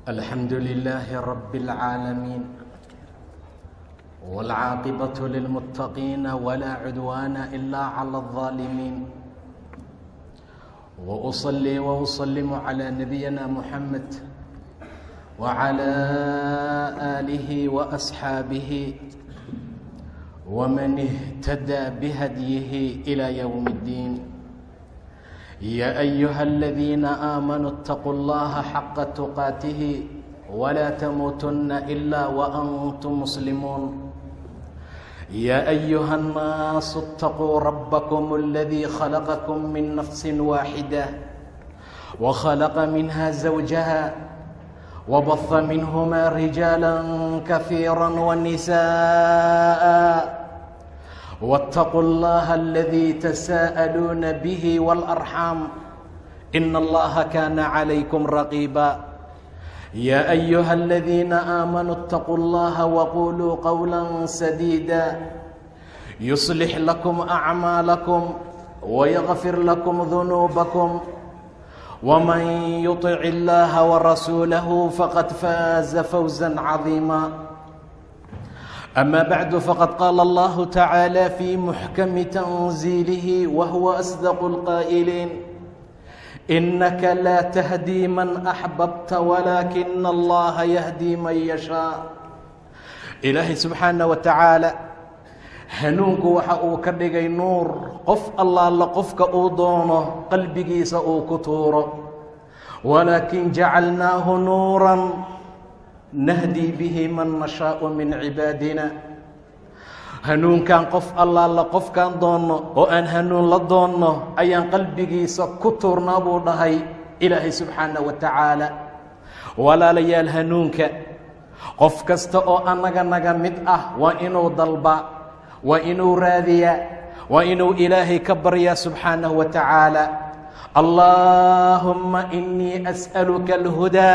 الحمد لله رب العالمين، والعاقبة للمتقين، ولا عدوان إلا على الظالمين، وأصلي وأسلم على نبينا محمد وعلى آله وأصحابه ومن اهتدى بهديه إلى يوم الدين. يا أيها الذين آمنوا اتقوا الله حق تقاته ولا تموتن إلا وأنتم مسلمون. يا أيها الناس اتقوا ربكم الذي خلقكم من نفس واحدة، وخلق منها زوجها، وبث منهما رجالا كثيرا ونساء، واتقوا الله الذي تساءلون به والأرحام، إن الله كان عليكم رقيبا. يا أيها الذين آمنوا اتقوا الله وقولوا قولا سديدا، يصلح لكم أعمالكم ويغفر لكم ذنوبكم، ومن يطع الله ورسوله فقد فاز فوزا عظيما. أما بعد، فقد قال الله تعالى في محكم تنزيله وهو أصدق القائلين: إنك لا تهدي من أحببت ولكن الله يهدي من يشاء. Ilaahay subxaana wa tacaala hanuunku waxa uu ka dhigay nuur qof allaala qofka uu doono qalbigiisa uu ku tuuro. ولكن جعلناه نورا نهدي به من نشاء من عبادنا. Hanuunkan qof allaala qofkaan doonno oo aan hanuun la doonno ayaan qalbigiisa ku tuurnaa, buu dhahay Ilaahay subxaana wa tacaala. Walaalayaal, hanuunka qof kasta oo annaga naga mid ah waa inuu dalba, waa inuu raadiyaa, waa inuu Ilaahay ka baryaa subxaanahu wa tacaala. اللهم إني أسألك الهدى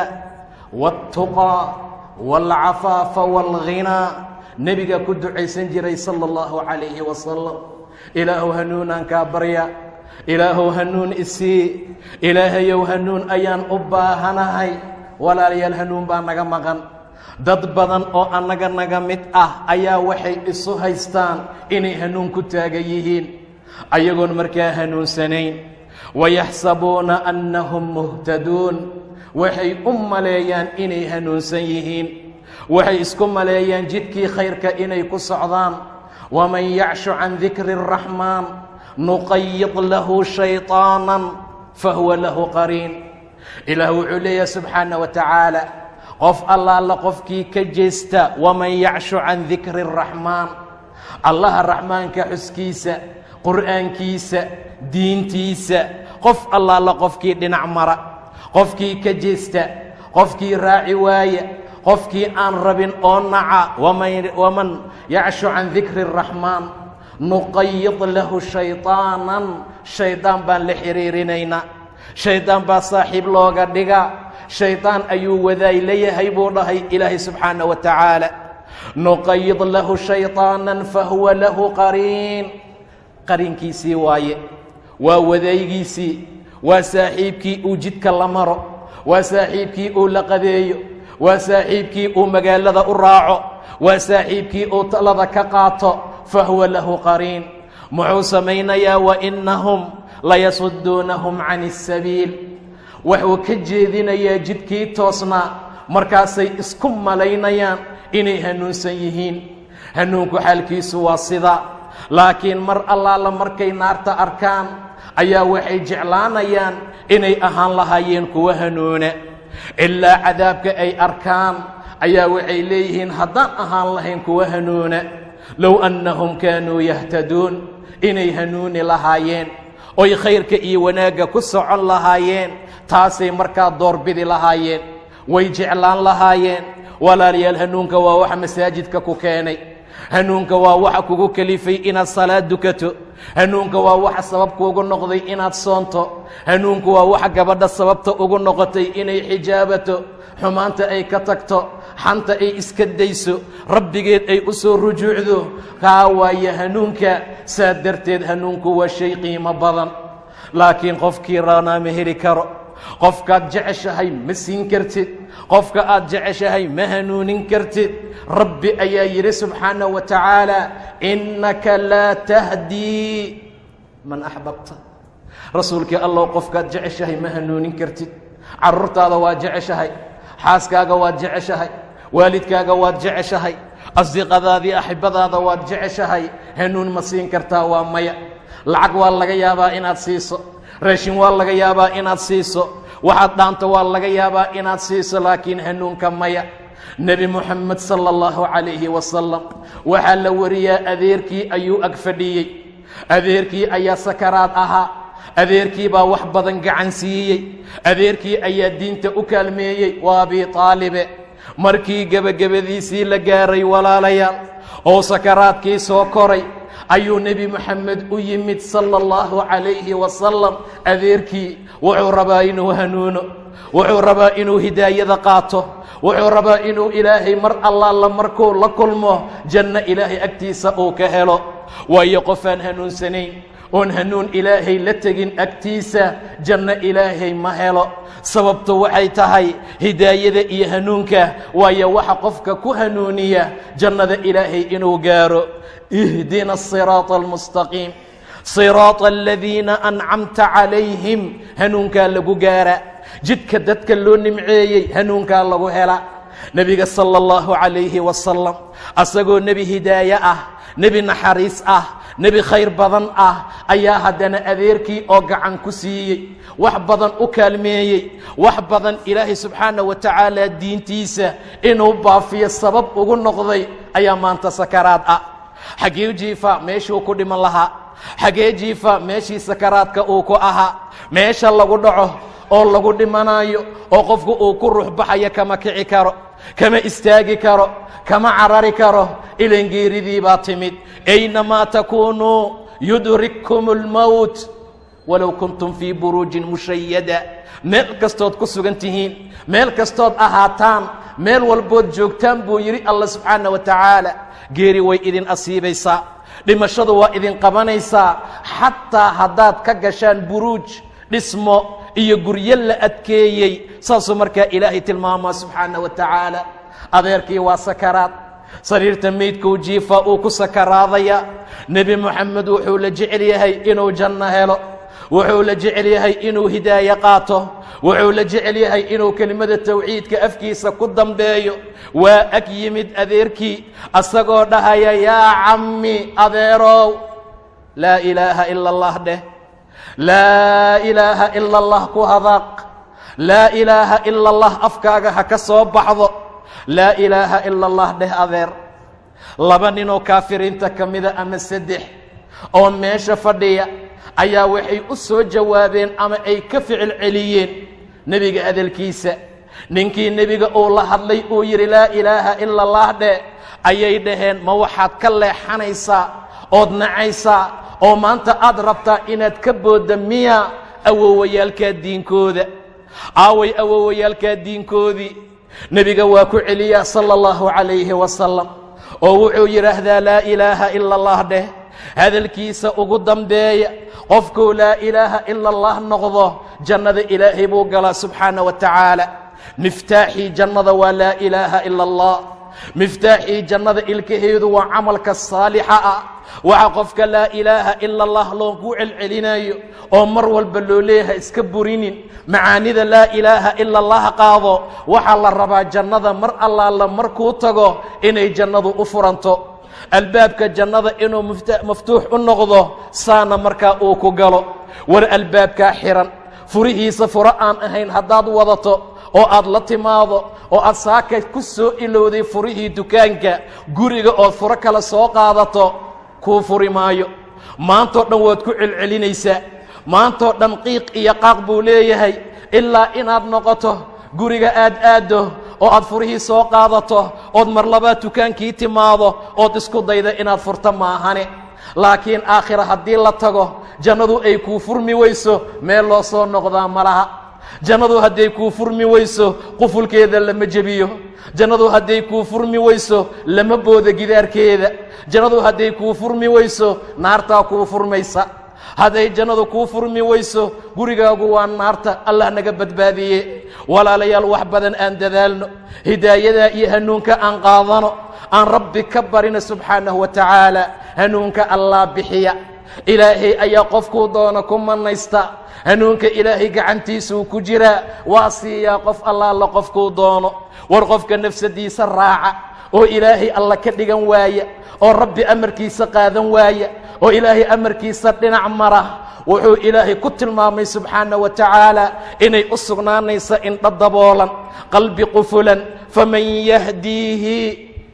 والتقى والعفاف والغنى, nebiga ku ducaysan jiray sala allahu calayhi wasalam. Ilaahow, hanuunaan kaa barya. Ilaahow, hanuun isii. Ilaahayow, hanuun ayaan u baahanahay. Walaalayaal, hanuun baa naga maqan. Dad badan oo annaga naga mid ah ayaa waxay isu haystaan inay hanuun ku taagan yihiin, ayagoon markaa hanuunsanayn. ويحسبون أنهم مهتدون, waxay u maleeyaan inay hanuunsan yihiin, waxay isku maleeyaan jidkii khayrka inay ku socdaan. ومن يعش عن ذكر الرحمن نقيض له شيطانا فهو له قرين. Ilaah wuxuu leeyahay subxaana wa tacaala, qof allaala qofkii ka jeesta, ومن يعش عن ذكر الرحمن, Allaha Raxmaanka xuskiisa, Qur'aankiisa, diintiisa, qof allaala qofkii dhinac mara, qofkii ka jeesta, qofkii raaci waaya, qofkii aan rabin oo naca, ومن يعش عن ذكر الرحمن نقيض له شيطانا, shaydaan baan la xiriirinaynaa, shaydaan baa saaxiib looga dhigaa, shaydaan ayuu wadaay leeyahay, buu dhahay Ilaahay subxaana wa tacaala. نقيض له شيطانا فهو له قرين, qarinkiisii waaye, waa wadaygiisii, waa saaxiibkii uu jidka la maro, waa saaxiibkii uu la qadeeyo, waa saaxiibkii uu magaalada u raaco, waa saaxiibkii uu talada ka qaato. فهو له قرين. Muxuu samaynayaa? وإنهم ليصدونهم عن السبيل, wuxuu ka jeedinayaa jidkii toosnaa. Markaasay isku malaynayaan inay hanuunsan yihiin. Hanuunku xaalkiisu waa sida, laakiin mar allaala markay naarta arkaan ayaa waxay jeclaanayaan inay ahaan lahaayeen kuwa hanuuna. Ilaa cadaabka ay arkaan ayaa waxay leeyihiin, haddaan ahaan lahayn kuwa hanuuna, لو أنهم كانوا يهتدون, inay hanuuni lahaayeen oy khayrka iyo wanaagga ku socon lahaayeen, taasay markaa doorbidi lahaayeen, way jeclaan lahaayeen. Walaalayaal, hanuunka waa waxa masaajidka ku keenay. Hanuunka waa waxa kugu kelifay inaad salaad dukato. Hanuunka waa waxa sabab kuugu noqday inaad soonto. Hanuunku waa waxa gabadha sababta ugu noqotay inay xijaabato, xumaanta ay ka tagto, xanta ay iska dayso, Rabbigeed ay u soo rujuucdo. Kaa waaye hanuunka. Saa darteed hanuunku waa shay qiimo badan, laakiin qofkii raanaa ma heli karo. Qofkaad jeceshahay ma siin kartid. Qofka aad jeceshahay ma hanuunin kartid. Rabbi ayaa yidhi subxaana wa tacaala: "Innaka laa tahdii man axbabta." Rasuulkii Allow, qofkaad jeceshahay ma hanuunin kartid. Carruurtaada waad jeceshahay, xaaskaaga waad jeceshahay, waalidkaaga waad jeceshahay, asdiqadaadii, axibadaada waad jeceshahay. Hanuun ma siin kartaa? Waa maya. Lacag waa laga yaabaa inaad siiso, raashin waa laga yaabaa inaad siiso, waxaad dhaanto waa laga yaabaa inaad siiso, laakiin hanuunka maya. Nebi Moxamed sala allahu calayhi wasalam waxaa la wariyaa adeerkii ayuu ag fadhiyey. Adeerkii ayaa sakaraad ahaa. Adeerkii baa wax badan gacan siiyey. Adeerkii ayaa diinta u kaalmeeyey, waa Abi Taalibe. Markii gebagabadiisii la gaaray, walaalayaal, oo sakaraadkii soo koray, ayuu Nebi Moxamed u yimid sala allahu calayhi wasalam. Adeerkii wuxuu rabaa inuu hanuuno, wuxuu rabaa inuu hidaayada qaato, wuxuu rabaa inuu Ilaahay mar allaala markuu la kulmo janno Ilaahay agtiisa uu ka helo. Waayo, qofaan hanuunsanayn oon hanuun Ilaahay la tegin agtiisa janno Ilaahay ma helo. Sababtu waxay tahay hidaayada iyo hanuunka, waayo waxa qofka ku hanuuniya jannada Ilaahay inuu gaaro. Ihdina asiraata almustaqiim, siraata aladiina ancamta calayhim. Hanuunkaa lagu gaara jidka dadka loo nimceeyey, hanuunkaa lagu hela. Nebiga sala allahu calayhi wasalam, asagoo nebi hidaaye ah, nebi naxariis ah, nebi khayr badan ah, ayaa haddana adeerkii oo gacan ku siiyey, wax badan u kaalmeeyey, wax badan Ilaahay subxaana wa tacaala diintiisa inuu baafiyo sabab ugu noqday, ayaa maanta sakaraad ah. Xaggee jiifa? Meeshuu ku dhiman lahaa. Xagee jiifa? Meeshii sakaraadka uu ku ahaa. Meesha lagu dhaco oo lagu dhimanayo oo qofku uu ku ruux baxayo, kama kici karo, kama istaagi karo, kama carari karo. Ilan geeridii baa timid. Aynamaa takuunuu yudrikkum اlmowt walow kuntum fii buruujin mushayada. Meel kastood ku sugan tihiin, meel kastood ahaataan, meel walbood joogtaan, buu yidhi Alla subxaana wa tacaala, geeri way idin asiibaysaa, dhimashadu waa idin qabanaysaa, xataa haddaad ka gashaan buruuj, dhismo iyo guryo la adkeeyey. Saasuu markaa Ilaahay tilmaamaa subxaana wa tacaala. Adeerkii waa sakaraad, sariirta meydkuu jiifa, uu ku sakaraadaya. Nebi Moxamed wuxuu la jecel yahay inuu janno helo, wuxuu la jecel yahay inuu hidaaye qaato, wuxuu la jecel yahay inuu kelimada tawxiidka afkiisa ku dambeeyo. Waa ag yimid adeerkii asagoo dhahaya: "Yaa cammi, adeerow, laa ilaaha ila Allah dheh, laa ilaaha ila Allah ku hadaaq, laa ilaaha ila Allah afkaaga ha ka soo baxdo, laa ilaaha ila Allah dheh, adeer." Laba ninoo kaafiriinta ka mida ama saddex oo meesha fadhiya ayaa waxay u soo jawaabeen ama ay ka ficil celiyeen nebiga hadalkiisa. Ninkii nebiga uu la hadlay, uu yidhi: "Laa ilaaha ila Allah dheh," ayay dhaheen: "Ma waxaad ka leexanaysaa ood nacaysaa oo maanta aad rabtaa inaad ka boodda miya awowayaalkaa diinkooda? Aaway awowayaalkaa diinkoodii?" Nebiga waa ku celiyaa sala allahu calayhi wasalam oo wuxuu yidhaahdaa: "Laa ilaaha ila Allah dheh." Hadalkiisa ugu dambeeya, qofkuu laa ilaaha ila Allah noqdo, jannada Ilaahay buu galaa subxaana wa tacaala. Miftaaxii jannada waa laa ilaaha ila Allah. Miftaaxii jannada ilkaheedu waa camalka saalixa ah. Waxa qofka laa ilaaha ila Allah loogu celcelinayo oo mar walba loo leeyahay iska burinin macaanida laa ilaaha ila Allah qaado, waxaa la rabaa jannada mar allaala markuu tago inay jannadu u furanto, albaabka jannada inuu maftuux u noqdo, saana markaa uu ku galo. War albaabkaa xiran furihiisa furo aan ahayn haddaad wadato oo aad la timaado oo aad saaka ku soo ilowday furihii dukaanka guriga ood furo kale soo qaadato, kuu furi maayo. Maantoo dhan waad ku celcelinaysaa, maantoo dhan qiiq iyo qaaq buu leeyahay, ilaa inaad noqoto guriga aad aaddo oo aad furihii soo qaadato ood mar labaad dukaankii timaado ood isku dayda inaad furto maahane. Laakiin aakhira haddii la tago, jannadu ay kuu furmi weyso, meel loo soo noqdaa ma laha. Jannadu hadday kuu furmi weyso, qufulkeeda lama jebiyo. Jannadu hadday kuu furmi weyso, lama boodo gidaarkeeda. Jannadu hadday kuu furmi weyso, naartaa kuu furmaysa. Hadday jannadu kuu furmi weyso, gurigaagu waa naarta. Allah naga badbaadiye. Walaalayaal, wax badan aan dadaalno, hidaayadaa iyo hanuunka aan qaadano, aan Rabbi ka barina subxaanahu wa tacaala. Hanuunka Allah bixiya. Ilaahay ayaa qofkuu doono ku manaysta. Hanuunka Ilaahay gacantiisuu ku jiraa, waa siiyaa qof Allaala qofkuu doono. War qofka nafsadiisa raaca oo Ilaahay Alla ka dhigan waaya, oo Rabbi amarkiisa qaadan waaya, oo Ilaahay amarkiisa dhinac mara, wuxuu Ilaahay ku tilmaamay subxaana wa tacaala inay u sugnaanaysa indho daboolan, qalbi qufulan. Faman yahdiihi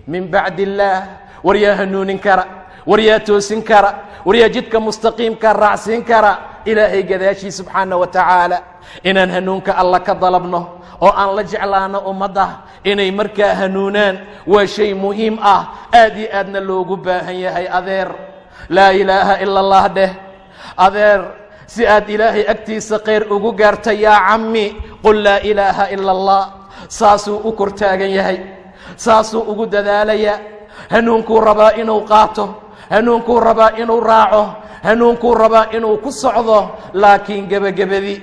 min bacdi illaah? War yaa hanuunin kara? War yaa toosin kara? War yaa jidka mustaqiimka raacsiin kara Ilaahay gadaashii subxaana wa tacaala? Inaan hanuunka Alla ka dalabno oo aan la jeclaano ummadda inay markaa hanuunaan waa shay muhiim ah, aad iyo aadna loogu baahan yahay. Adeer, laa ilaaha ila Allah dheh, adeer, si aad Ilaahay agtiisa khayr ugu gaarta. Yaa cammi, qul laa ilaaha ila Allah. Saasuu u kor taagan yahay, saasuu ugu dadaalayaa. Hanuunkuu rabaa inuu qaato, hanuunkuu rabaa inuu raaco, hanuunkuu rabaa inuu ku socdo. Laakiin gebagabadii,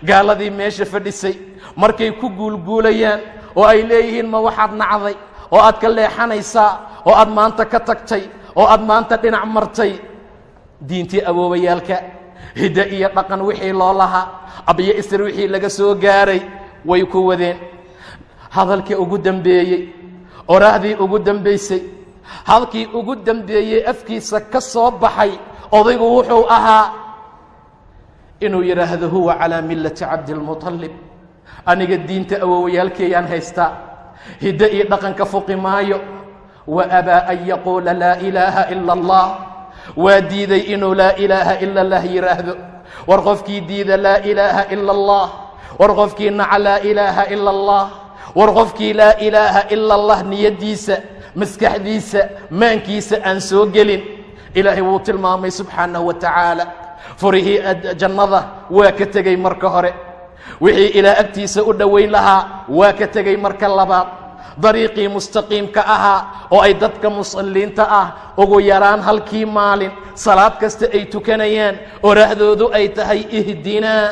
gaaladii meesha fadhisay markay ku guulguulayaan oo ay leeyihiin, "Ma waxaad nacday oo aad ka leexanaysaa oo aad maanta ka tagtay oo aad maanta dhinac martay diintii awoobayaalka, hiddo iyo dhaqan wixii loo lahaa, abyo isir wixii laga soo gaaray?" Way ku wadeen. Hadalkii ugu dambeeyey, oraahdii ugu dambaysay, halkii ugu dambeeyey afkiisa ka soo baxay odaygu wuxuu ahaa inuu yidhaahdo: "Huwa calaa millati Cabdilmuطalib. Aniga diinta awowayaalkeeyaan haystaa, hiddo iyo dhaqanka fuqi maayo." Wa abaa an yaquula laa ilaaha ila Allah. Waa diiday inuu laa ilaaha ila Allah yidhaahdo. War qofkii diida laa ilaaha ila Allah, war qofkii naca laa ilaaha ila Allah, war qofkii laa ilaaha ila Allah niyaddiisa, maskaxdiisa, maankiisa aan soo gelin, Ilaahay wuu tilmaamay subxaanahu wa tacaala, furihii jannada waa ka tegey marka hore, wixii Ilaah agtiisa u dhowayn lahaa waa ka tegey marka labaad, dariiqii mustaqiimka ahaa oo ay dadka musalliinta ah ugu yaraan halkii maalin salaad kasta ay tukanayaan, oraahdoodu ay tahay ihdinaa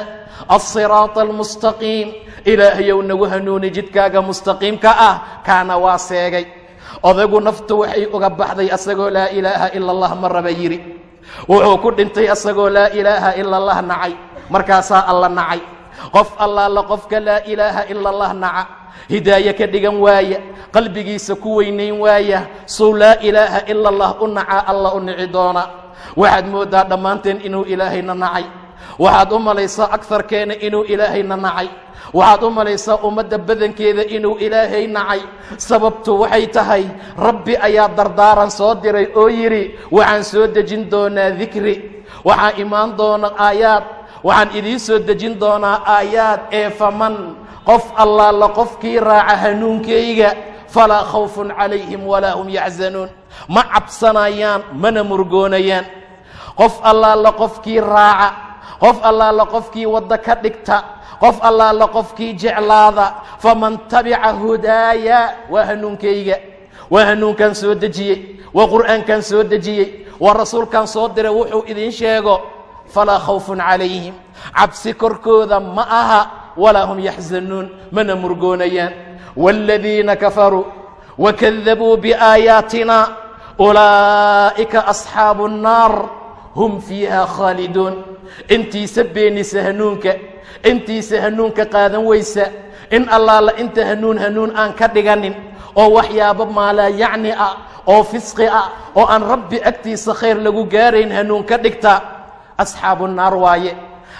alsiraata almustaqiim, Ilaahayow nagu hanuuni jidkaaga mustaqiimka ah, kaana waa seegay odagu. Naftu waxay uga baxday asagoo laa ilaaha ila Allah ma raba yidhi. Wuxuu ku dhintay asagoo laa ilaaha ila Allah nacay. Markaasaa Alla nacay. Qof Allaala qofka laa ilaaha ila Allah naca, hidaaye ka dhigan waaya, qalbigiisa ku weynayn waaya, suu laa ilaaha ila Allah u nacaa Alla u nici doona. Waxaad mooddaa dhammaanteen inuu Ilaahayna nacay. Waxaad u malaysaa agarkeena inuu Ilaahayna nacay. Waxaad u malaysaa ummadda badankeeda inuu Ilaahay nacay. Sababtu waxay tahay, Rabbi ayaa dardaaran soo diray oo yidhi: "Waxaan soo dejin doonaa dikri, waxaa imaan doona aayaad, waxaan idiin soo dejin doonaa aayaad ee faman, qof Allaala qofkii raaca hanuunkayga, falaa khawfun calayhim walaa hum yaxzanuun." Ma cabsanayaan mana murgoonayaan. Qof Allaala qofkii raaca, qof Allaala qofkii waddo ka dhigta, qof Allaala qofkii jeclaada, faman tabica hudaaya, waa hanuunkayga, waa hanuunkaan soo dejiyey, waa Qur'aankaan soo dejiyey, waa rasuulkaan soo diray, wuxuu idiin sheego, falaa khawfun calayhim, cabsi korkooda ma aha, walaa hum yaxzanuun, mana murgoonayaan. Waaladiina kafaruu wakadabuu biaayaatina ulaa'ika asxaabu الnaar, hum fiiha khaaliduun. Intiisa beenisa hanuunka, intiisa hanuunka qaadan weysa, in Allaala inta hanuun hanuun aan ka dhiganin oo waxyaabo maalaa yacni ah oo fisqi ah oo aan Rabbi agtiisa khayr lagu gaarayn hanuun ka dhigta, asxaabu naar waaye,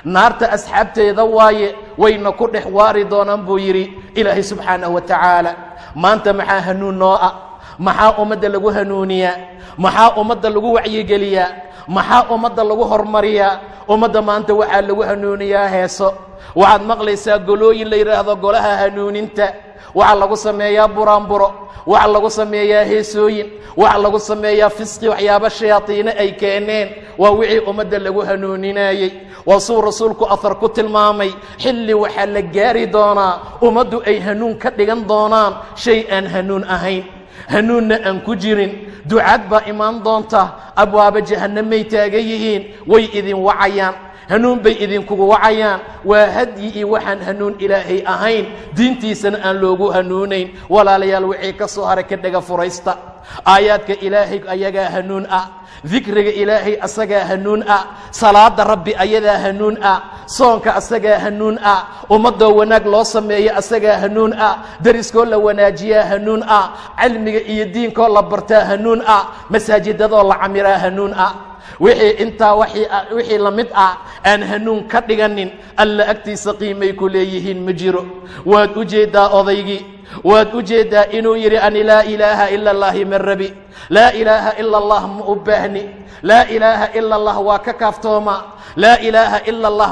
naarta asxaabteeda waaye, wayna ku dhex waari doonaan, buu yidhi Ilaahay subxaanahu wa tacaala. Maanta maxaa hanuun noo ah? Maxaa ummadda lagu hanuuniyaa? Maxaa ummadda lagu wacyigeliyaa? Maxaa ummadda lagu hormariyaa? Ummadda maanta waxaa lagu hanuuniyaa heeso. Waxaad maqlaysaa golooyin la yidhaahdo golaha hanuuninta. Waxaa lagu sameeyaa buraanburo, waxaa lagu sameeyaa heesooyin, waxaa lagu sameeyaa fisqi, waxyaabo shayaadiine ay keeneen. Waa wixii ummadda lagu hanuuninayey. Waa suu rasuulku ahar ku tilmaamay, xilli waxaa la gaari doonaa ummaddu ay hanuun ka dhigan doonaan shay aan hanuun ahayn. Hanuunna aan ku jirin. Ducaad baa imaan doonta, abwaaba jahannamay taagan yihiin, way idin wacayaan, hanuun bay idinkugu wacayaan. Waa hadyi iyo waxaan hanuun Ilaahay ahayn, diintiisana aan loogu hanuunayn. Walaalayaal, wixii ka soo haray ka dhega furaysta. Aayaadka Ilaahay ayagaa hanuun ah, dikriga Ilaahay asagaa hanuun ah, salaada Rabbi ayadaa hanuun ah, soonka asagaa hanuun ah, ummadoo wanaag loo sameeyo asagaa hanuun ah, deriskoo la wanaajiyaa hanuun ah, cilmiga iyo diinkoo la bartaa hanuun ah, masaajidadoo la camiraa hanuun ah. Wixii intaa wixii la mid ah aan hanuun ka dhiganin, Alla agtiisa qiimay ku leeyihiin ma jiro. Waad u jeeddaa odaygii, waad u jeeddaa inuu yidhi: "Ani laa ilaaha ila Allaahi ma rabi, laa ilaaha ila Allah ma u baahni, laa ilaaha ila Allah waa ka kaaftooma, laa ilaaha ila Allah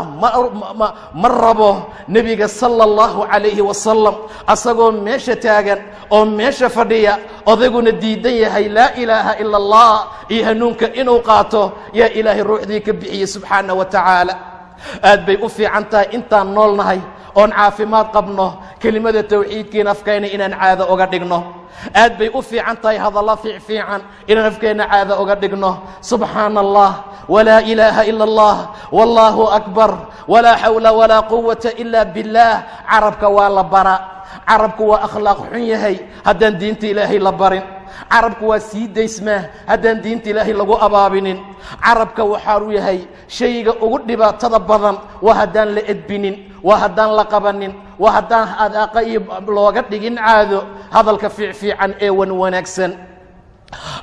ma rabo." Nebiga sala Allahu calayhi wasalam asagoo meesha taagan oo meesha fadhiya, odayguna diidan yahay laa ilaaha ila Allah iyo hanuunka inuu qaato, yaa Ilaahay ruuxdii ka bixiyey subxaana wa tacaala. Aad bay u fiican tahay intaan nool nahay oon caafimaad qabno kelimada tawxiidkiina afkayna inaan caado uga dhigno. Aad bay u fiican tahay hadallo fiicfiican inaan afkeenna caado uga dhigno. Subxaana Allah, walaa ilaaha ila Allah, wallaahu akbar, walaa xawla walaa quwata ila biاllaah. Carabka waa la bara. Carabku waa akhlaaq xun yahay haddaan diinta Ilaahay la barin. Carabku waa sii daysmaa haddaan diinta Ilaahay lagu abaabinin. Carabka waxaanu yahay shayga ugu dhibaatada badan, waa haddaan la edbinin, waa haddaan la qabanin, waa haddaan adaaqa iyo looga dhigin caado hadalka fiicfiican ee wan wanaagsan.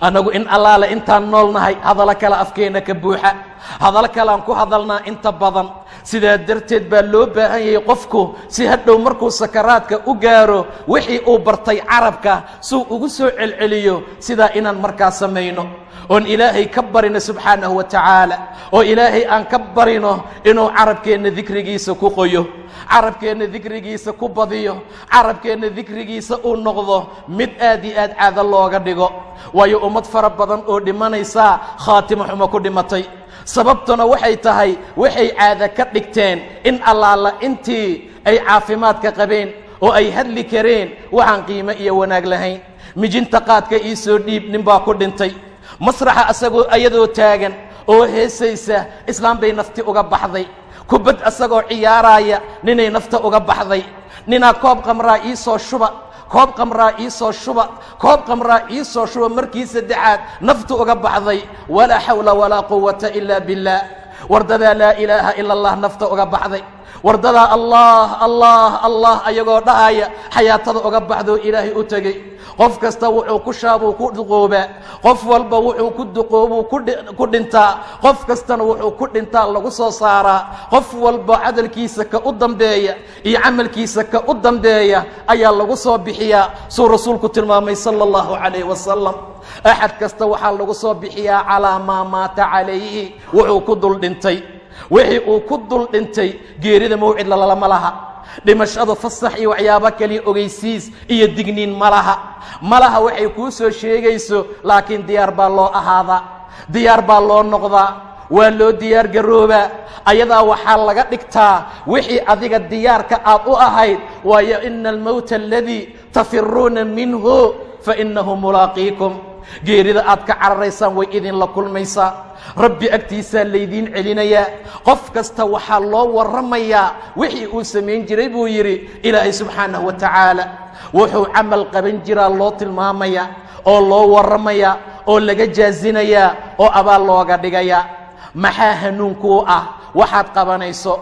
Annagu in Allaale intaan nool nahay hadallo kale afkeenna ka buuxa, hadallo kalean ku hadalnaa inta badan. Sidaa darteed baa loo baahan yahay qofku si hadhow markuu sakaraadka u gaaro wixii uu bartay carabka suu ugu soo celceliyo, sidaa inaan markaa samayno oon Ilaahay ka barino subxaanahu wa tacaala, oo Ilaahay aan ka barino inuu carabkeenna dikrigiisa ku qoyo, carabkeenna dikrigiisa ku badiyo, carabkeenna dikrigiisa uu noqdo mid aad iyo aad caado looga dhigo. Waayo, ummad fara badan oo dhimanaysaa khaatimo xumo ku dhimatay. Sababtuna waxay tahay waxay caado ka dhigteen in Allaala intii ay caafimaadka qabeen oo ay hadli kareen waxaan qiimo iyo wanaag lahayn. Mijinta qaadka ii soo dhiib, nin baa ku dhintay masraxa asagoo ayadoo taagan oo heesaysa, islaam bay nafti uga baxday. Kubad asagoo ciyaaraaya ninay nafta uga baxday. Ninaa koob qamraa ii soo shuba, koob qamraa ii soo shuba, koob qamraa ii soo shuba, markii saddexaad naftu uga baxday. Walaa xawla walaa quwata ilaa biاllah. Wardadaa laa ilaaha ila Allah nafta uga baxday, wardadaa Allah, Allah, Allah ayagoo dhahaya xayaatada uga baxdoo Ilaahay u tegey. Qof kasta wuxuu ku shaabuu ku duqoobaa, qof walba wuxuu ku duqoobuu ku dhintaa, qof kastana wuxuu ku dhintaa lagu soo saaraa. Qof walba cadalkiisa ka u dambeeya iyo camalkiisa ka u dambeeya ayaa lagu soo bixiyaa, suu Rasuulku tilmaamay sala Allahu calayh wasalam. Axad kasta waxaa lagu soo bixiyaa calaa maa maata calayhi, wuxuu ku dul dhintay, wixii uu ku dul dhintay. Geerida mawcid lalama laha, dhimashadu fasax iyo waxyaabo kaliya ogeysiis iyo digniin ma laha, ma laha waxay kuu soo sheegayso. Laakiin diyaar baa loo ahaadaa, diyaar baa loo noqdaa, waa loo diyaar garoobaa. Ayadaa waxaa laga dhigtaa wixii adiga diyaarka aad u ahayd. Waayo, ina almowta aladii tafiruuna minhu fa innahu mulaaqiikum. Geerida aad ka cararaysaan way idinla kulmaysaa, Rabbi agtiisaa laydiin celinayaa. Qof kasta waxaa loo warramayaa wixii uu samayn jiray, buu yidhi Ilaahay subxaanahu wa tacaala. Wuxuu camal qaban jiraa loo tilmaamayaa oo loo warramayaa oo laga jaazinayaa oo abaal looga dhigayaa. Maxaa hanuunkuu ah? Waxaad qabanayso,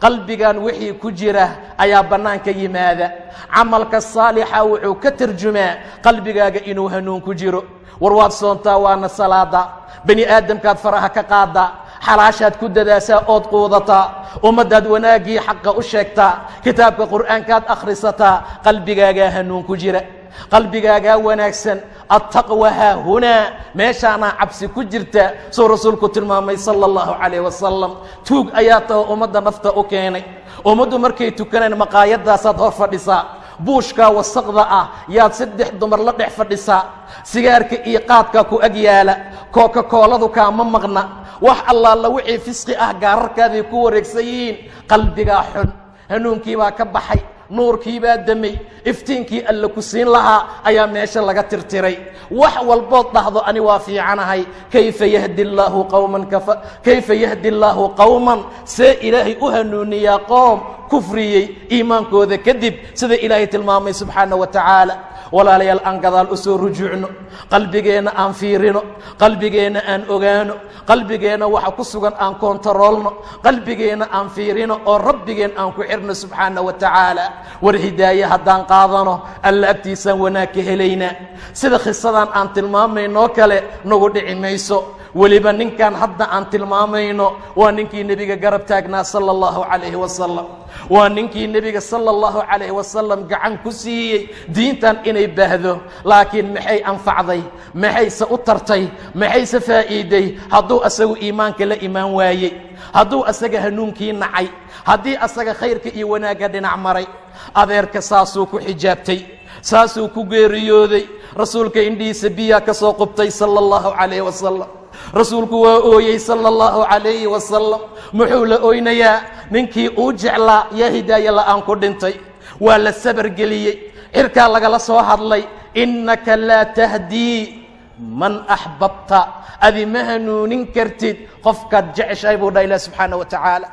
qalbigan wixii ku jira ayaa bannaanka yimaada. Camalka saalixa wuxuu ka tarjumaa qalbigaaga inuu hanuun ku jiro. War waad soontaa, waana salaada, bani aadamkaad faraha ka qaaddaa, xalaashaad ku dadaasaa ood quudataa, ummaddaad wanaaggii xaqa u sheegtaa, kitaabka Qur'aankaad akhrisataa, qalbigaagaa hanuun ku jira, qalbigaagaa wanaagsan. Attaqwa haahunaa, meeshaanaa cabsi ku jirta, suu Rasuulku tilmaamay sala Allahu calayh wasalam. Tuug ayaa taho ummadda nafta u keenay. Ummaddu markay tukaneen maqaayadaasaad hor fadhisaa, buushkaa wasaqda ah yaad saddex dumar la dhex fadhisaa, sigaarka iyo qaadkaa ku ag yaala, Kooka-Kooladu kaama maqna, wax Allaala wixii fisqi ah gaararkaaday ku wareegsan yihiin. Qalbigaa xun, hanuunkiibaa ka baxay. Nuurkii baa damay, iftiinkii Alle ku siin lahaa ayaa meesha laga tirtiray. Wax walbood dhahdo ani waa fiicanahay, kayfa yahdi allaahu qowman kafa? Kayfa yahdi allaahu qowman? See Ilaahay u hanuuniyaa qoom kufriyey iimaankooda kadib, sida Ilaahay tilmaamay subxaana wa tacaala? Walaalayaal, aan gadaal u soo rujuucno, qalbigeenna aan fiirino, qalbigeenna aan ogaano, qalbigeenna waxa ku sugan aan koontaroolno, qalbigeenna aan fiirino oo Rabbigeen aan ku xirno subxaana wa tacaala. War hidaaye haddaan qaadano, Alla agtiisaan wanaag ka helaynaa. Sida khisadan aan tilmaamaynoo kale nagu dhici mayso. Weliba ninkan hadda aan tilmaamayno waa ninkii Nebiga garab taagnaa sala allahu calayhi wasalam, waa ninkii Nebiga sala allahu calayhi wasalam gacan ku siiyey diintan inay baahdo. Laakiin maxay anfacday? Maxayse u tartay? Maxayse faa'iiday hadduu asagu iimaanka la imaan waayey, hadduu asaga hanuunkii nacay, haddii asaga khayrka iyo wanaagga dhinac maray? Adeerka saasuu ku xijaabtay, saasuu ku geeriyooday. Rasuulka indhihiisa biyaa ka soo qubtay sala allahu calayhi wasalam. Rasuulku waa ooyey sala allahu calayhi wasalam. Muxuu la oynayaa? Ninkii uu jeclaa yaa hidaaye la'aan ku dhintay. Waa la sabargeliyey, cirkaa lagala soo hadlay: innaka laa tahdii man axbabta, adi ma hanuunin kartid qofkaad jeceshahay, buu dhaha Ilah subxaana wa tacaala.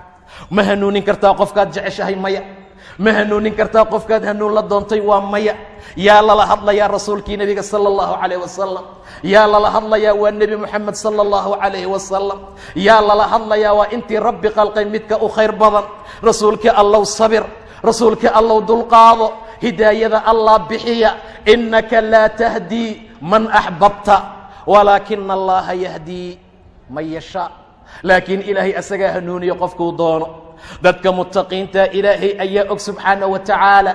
Ma hanuunin kartaa qofkaad jeceshahay? Maya. Ma hanuunin kartaa qofkaad hanuun la doontay? Waa maya. Yaa lala hadlayaa? Rasuulkii Nebiga sala allahu calayh wasalam. Yaa lala hadlayaa? Waa Nebi Moxamed sala allahu calayhi wasalam. Yaa lala hadlayaa? Waa intii Rabbi qalqay midka u khayr badan. Rasuulkii Allow, sabir. Rasuulkii Allow, dulqaado. Hidaayada Allah bixiya. Innaka laa tahdii man axbabta walaakina Allaha yahdii man yashaa. Laakiin Ilaahay asagaa hanuuniyo qofkuu doono. Dadka mutaqiinta Ilaahay ayaa og subxaana wa tacaala.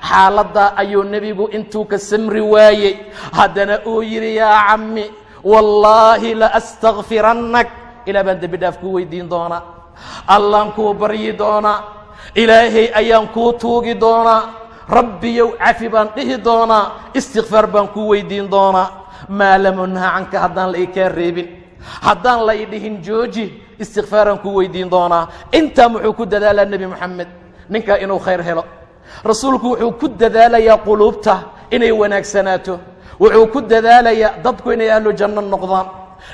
Xaaladdaa ayuu Nebigu intuu ka samri waayey, haddana uu yidhi: yaa cammi, wallaahi la astakfirannak, Ilaah baan dembi dhaaf kuu weydiin doonaa, Allaan kuu baryi doonaa, Ilaahay ayaan kuu tuugi doonaa, Rabbiyow cafi baan dhihi doonaa, istikfaar baan kuu weydiin doonaa. Maa lam unha canka, haddaan la ii kaa reebin, haddaan la i dhihin jooji, istikfaaraan kuu weydiin doonaa. Intaa muxuu ku dadaalaa Nebi Moxamed? Ninkaa inuu khayr helo. Rasuulku wuxuu ku dadaalayaa quluubta inay wanaagsanaato, wuxuu ku dadaalayaa dadku inay ahlu janno noqdaan.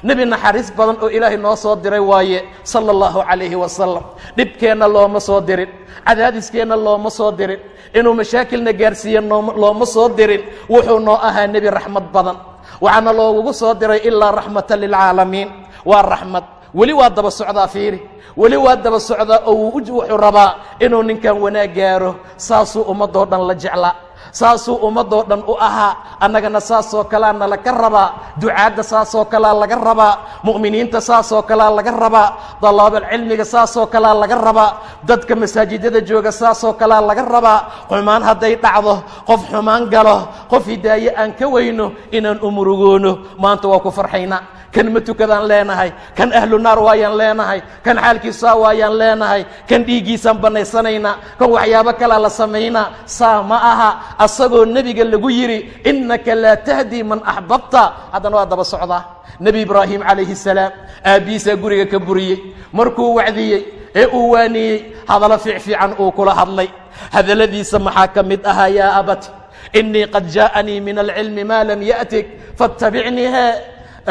Nebi naxariis badan oo Ilaahay noo soo diray waaye sala allahu calayhi wasalam. Dhibkeenna looma soo dirin, cadaadiskeenna looma soo dirin, inuu mashaakilna gaarsiiye looma soo dirin. Wuxuu noo ahaa nebi raxmad badan, waxaana loogugu soo diray ilaa raxmatan lilcaalamiin. Waa raxmad. Weli waa daba socdaa, fiiri, weli waa daba socdaa oo wuxuu rabaa inuu ninkan wanaag gaaro. Saasuu ummadoo dhan la jeclaa, saasuu ummadoo dhan u ahaa. Annagana saasoo kalea nala ka rabaa. Ducaadda saasoo kalea laga rabaa, mu'miniinta saasoo kalea laga rabaa, dalaabal cilmiga saasoo kalea laga rabaa, dadka masaajidada jooga saasoo kalea laga rabaa. Xumaan hadday dhacdo, qof xumaan galo, qof hidaaye aan ka weyno, inaan u murugoono. Maanta waa ku farxaynaa: kan ma tukadaan leenahay, kan ahlu naar waayaan leenahay, kan xaalkiisaa waayaan leenahay, kan dhiiggiisaan bannaysanaynaa, kan waxyaabo kalaa la samaynaa. Saa ma aha. Asagoo Nebiga lagu yidhi innaka laa tahdii man axbabta, haddana waa daba socdaa. Nebi Ibraahim calayhi salaam aabbihiisaa guriga ka buriyey. Markuu wacdiyey ee uu waaniyey, hadallo fiicfiican uu kula hadlay, hadalladiisa maxaa ka mid ahaa? Yaa abat inii qad jaaءanii min alcilmi maa lam ya'tik faاtabicnii he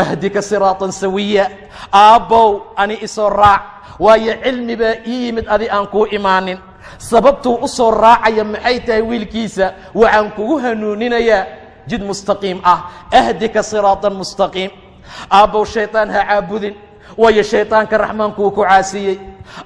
ahdika siraatan sawiya. Aabbow, ani isoo raac, waayo cilmi baa ii yimid adi aan kuu imaanin. Sababtuu u soo raacaya maxay tahay wiilkiisa? Waxaan kugu hanuuninayaa jid mustaqiim ah, ahdika siraatan mustaqiim. Aabbow, shayطaan ha caabudin, waayo shayطaanka Raxmaankuu ku caasiyey.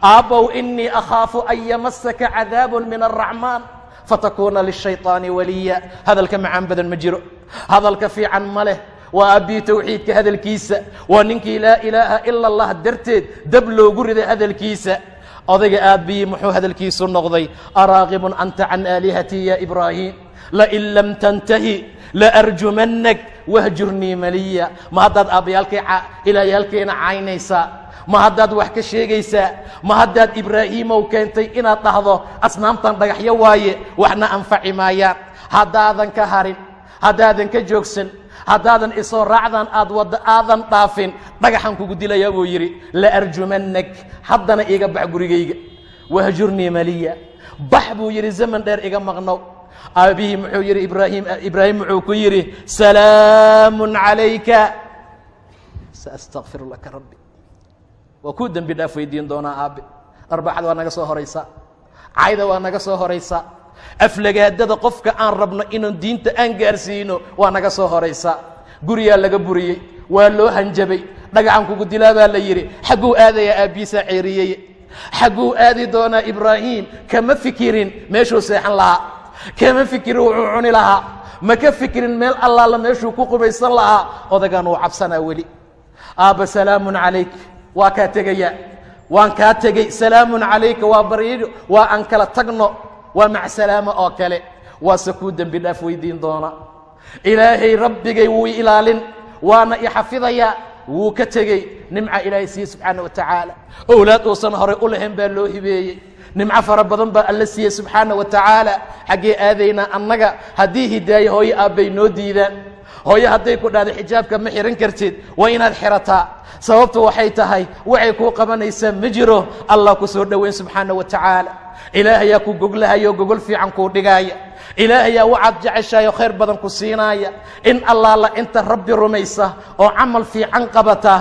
Aabbow, inii akhaafu an yamasaka cadaab min الraxmaan fatakuuna lishayطaani waliya. Hadalka macaan badan ma jiro, hadalka fiican ma leh. Waa aabbihii tawxiidka hadalkiisa, waa ninkii laa ilaaha ila اllah darteed dab loogu riday hadalkiisa. Odayga aabbihii muxuu hadalkiisu noqday? Araaqibun anta can aalihatii ya Ibraahim, lain lam tantahi laarjumannak wahjurnii maliya. Ma haddaad aabbayaalkay ilaahyaalkeena caynaysaa? Ma haddaad wax ka sheegaysaa? Ma haddaad Ibraahiimow keentay inaad dhahdo asnaamtan dhagaxyo waaye, waxna anfaci maayaan? Haddaadan ka harin, haddaadan ka joogsan, haddaadan isoo raacdan aad wadda aadan dhaafin, dhagaxan kugu dilayaa, buu yidhi. Laarjumannak, haddana iiga bax gurigayga, wahjurnii maliya. Bax buu yidhi, zaman dheer iga maqnow. Aabbihii muxuu yidhi? Ibraahim, Ibraahim muxuu ku yidhi? "Salaamun calayka, saastakfir laka rabbi." Waa kuu dembi dhaaf weydiin doonaa, aabe. Arbaaxada waa naga soo horaysa, cayda waa naga soo horaysa, aflagaadada qofka aan rabno inaan diinta aan gaarsiino waa naga soo horaysa. Guriyaa laga buriyey, waa loo hanjabay, dhagaxan kugu dilaa baa la yidhi. Xagguu aadayaa? Aabbiisaa ceeriyey. Xagguu aadi doonaa Ibraahim? Kama fikirin meeshuu seexan lahaa, kama fikirin wuxuu cuni lahaa, ma ka fikirin meel allaala meeshuu ku qubaysan lahaa. Odagan uu cabsanaa weli. Aabba, salaamun calayk, waa kaa tegaya, waan kaa tegey. Salaamun calayka waa baryido, waa aan kala tagno, waa macsalaamo oo kale. Waase kuu dembi dhaaf weydiin doona. Ilaahay rabbigay wuu i ilaalin, waana i xafidayaa. Wuu ka tegey. Nimca Ilaahay siiye subxaana wa tacaala, owlaad uusan horay u lahayn baa loo hibeeyey. Nimco fara badan baa Alla siiyey subxaana wa tacaala. Xaggee aadaynaa annaga haddii hidaaye hooyo aabbay noo diidaan? Hooyo hadday ku dhahdo xijaabka ma xihan kartid, waa inaad xirataa. Sababtu waxay tahay, waxay kuu qabanaysaa ma jiro. Allah ku soo dhoweyn subxaana wa tacaala. Ilaahayaa ku goglahayo, gogol fiican kuu dhigaaya. Ilaahayaa waxaad jeceshahay oo khayr badan ku siinaaya. In allaala inta Rabbi rumaysa oo camal fiican qabata,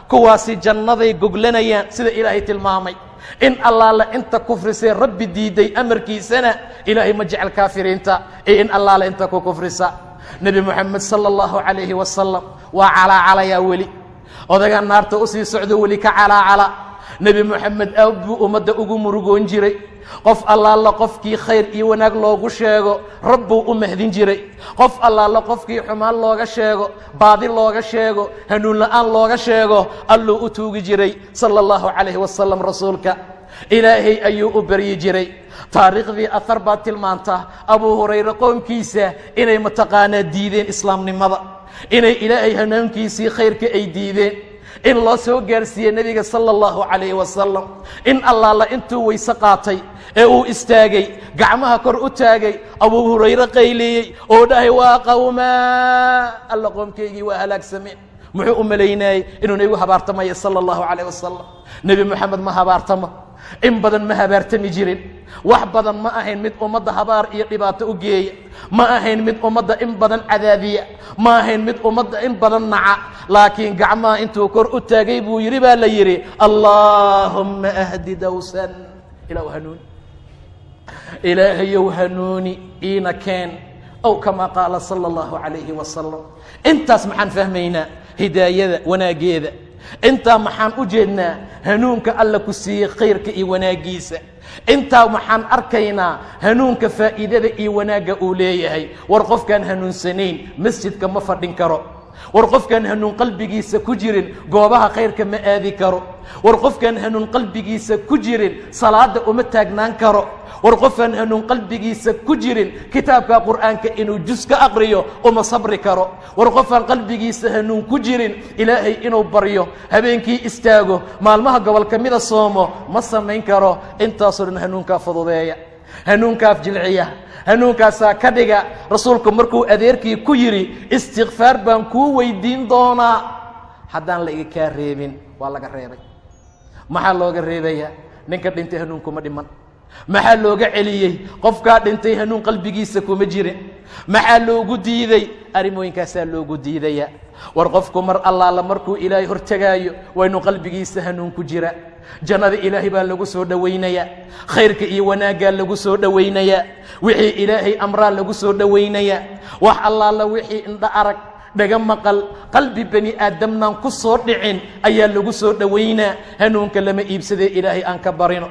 kuwaasi jannaday goglanayaan, sida Ilaahay tilmaamay. In allaala inta kufrisee Rabbi diiday amarkiisana, Ilaahay ma jecel kaafiriinta ee in allaala inta ku kufrisa. Nebi Moxamed sala allahu calayhi wasalam waa calaacalayaa weli. Odagaa naarta usii socdo weli ka calaacala. Nebi Moxamed aad buu ummadda ugu murugoon jiray. Qof allaala qofkii khayr iyo wanaag loogu sheego, Rabbuu u mahdin jiray. Qof allaala qofkii xumaan looga sheego, baadi looga sheego, hanuun la'aan looga sheego, Alluu u tuugi jiray sala allahu calayhi wasalam. Rasuulka Ilaahay ayuu u baryi jiray. Taariikhdii ahar baa tilmaanta Abuu Hurayre qoomkiisa inay mataqaanaa diideen islaamnimada, inay Ilaahay hanuunkiisii khayrka ay diideen, in loo soo gaarsiiyey nebiga sala allahu calayhi wasalam. In allaala intuu weyse qaatay ee uu istaagay, gacmaha kor u taagay, Abuu Hurayre qayliyey oo dhahay: "Waa qawmaa, Alla, qoomkaygii waa halaagsameen." Muxuu u malaynayey? Inuu nebigu habaartamaya sala allahu calayh wasalam. Nebi Moxamed ma habaartamo, in badan ma habaartami jirin. Wax badan ma ahayn mid ummadda habaar iyo dhibaato u geeya, ma ahayn mid ummadda in badan cadaadiya, ma ahayn mid ummadda in badan naca. Laakiin gacmaha intuu kor u taagay buu yidhi, baa la yidhi: "Allaahumma ahdi dawsan." Ilah hanuuni, Ilaahayow hanuuni, iina keen, ow kamaa qaala sala allahu calayhi wasalam. Intaas maxaan fahmaynaa? Hidaayada wanaaggeeda. Intaa maxaan u jeednaa? Hanuunka Alla ku siiyey khayrka iyo wanaaggiisa. Intaa maxaan arkaynaa? Hanuunka faa'iidada iyo wanaagga uu leeyahay. War qofkaan hanuunsanayn masjidka ma fadhin karo. War qofkaan hanuun qalbigiisa ku jirin goobaha khayrka ma aadi karo. War qofkaan hanuun qalbigiisa ku jirin salaada uma taagnaan karo. War qofkaan hanuun qalbigiisa ku jirin kitaabka Qur'aanka inuu jus ka aqriyo uma sabri karo. War qofkaan qalbigiisa hanuun ku jirin Ilaahay inuu baryo, habeenkii istaago, maalmaha gobol ka mida soomo, ma samayn karo. Intaasoo dhan hanuunkaa fududeeya, hanuunkaaf jilciya, hanuunkaasaa ka dhiga. Rasuulku markuu adeerkii ku yidhi: "Istikfaar baan kuu weydiin doonaa haddaan la iga kaa reebin," waa laga reebay. Maxaa looga reebayaa? Ninka dhintay hanuunkuma dhiman. Maxaa looga celiyey? Qofkaa dhintay hanuun qalbigiisa kuma jirin. Maxaa loogu diiday? Arrimooyinkaasaa loogu diidaya. War qofku mar allaala markuu Ilaahay hortegaayo, waa inuu qalbigiisa hanuun ku jira. Jannada Ilaahay baa lagu soo dhowaynayaa, khayrka iyo wanaaggaa lagu soo dhowaynayaa, wixii Ilaahay amraa lagu soo dhowaynayaa. Wax allaala wixii indho arag, dhaga maqal, qalbi bani aadamnaan ku soo dhicin ayaa lagu soo dhowaynaa. Hanuunka lama iibsadee, Ilaahay aan ka barino.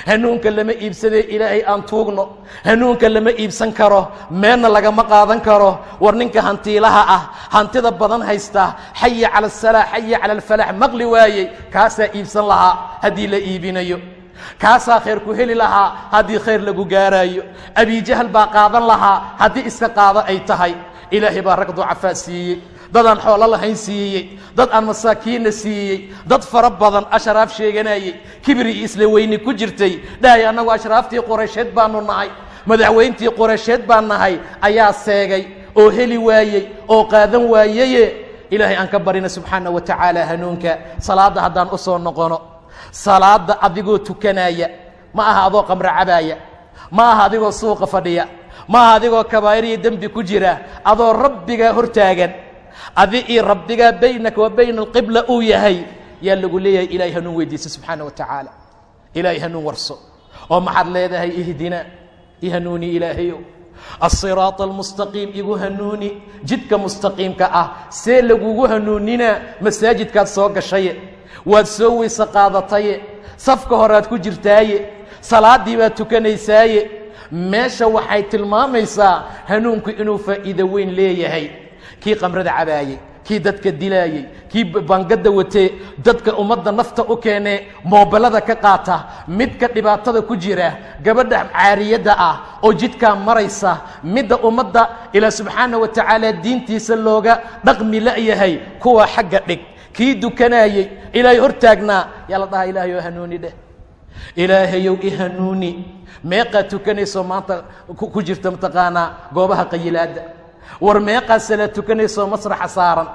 Hanuunka lama iibsadee, Ilaahay aan tuugno. Hanuunka lama iibsan karo, meelna lagama qaadan karo. War ninka hantiilaha ah, hantida badan haysta, xaya cala asalaax, xaya cala alfalaax maqli waayey, kaasaa iibsan lahaa haddii la iibinayo. Kaasaa khayr ku heli lahaa haddii khayr lagu gaaraayo. Abijahal baa qaadan lahaa haddii iska qaado ay tahay. Ilaahay baa rag ducafaa siiyey, dad aan xoolo lahayn siiyey, dad aan masaakiinna siiyey, dad fara badan ashraaf sheeganayey, kibri iyo isla weyni ku jirtay, dhahay: "Annagu ashraaftii Qoraysheed baanu nahay, madaxweyntii Qoraysheed baan nahay," ayaa seegay oo heli waayey oo qaadan waayeye. Ilaahay aan ka barina subxaana wa tacaala hanuunka. Salaadda haddaan u soo noqono, salaadda adigoo tukanaya ma aha adoo qamro cabaaya, Ma aha adigoo suuqa fadhiya, ma aha adigoo kabaa'ir iyo dembi ku jira, adoo rabbigaa hortaagan, adi iyo rabbigaa baynaka wa bayna alqibla uu yahay, yaa lagu leeyahay ilahay hanuun weydiisa subxaana wa tacaala, ilaahay hanuun warso. Oo maxaad leedahay? Ihdina, i hanuuni ilaahayow, asiraata almustaqiim, igu hanuuni jidka mustaqiimka ah. See lagugu hanuuninaa? Masaajidkaad soo gashaye, waad soo weyse qaadataye, safka horaad ku jirtaaye, salaaddii baad tukanaysaaye. Meesha waxay tilmaamaysaa hanuunku inuu faa'iido weyn leeyahay. Kii qamrada cabaayey, kii dadka dilaayey, kii bangadda watee dadka ummadda nafta u keenee moobelada ka qaata, midka dhibaatada ku jira, gabadha caariyadda ah oo jidkaa maraysa, midda ummadda ilaa subxaana wa tacaala diintiisa looga dhaqmi la'yahay, kuwa xagga dhig. Kii dukanaayey, ilaahay hortaagnaa, yaa la dhahaa ilaahay oo hanuuni dheh, ilaahayow i hanuuni. Meeqaa tukanaysoo maanta ku jirta mataqaanaa goobaha qayilaadda? War meeqaa salaad tukanaysoo masraxa saaran?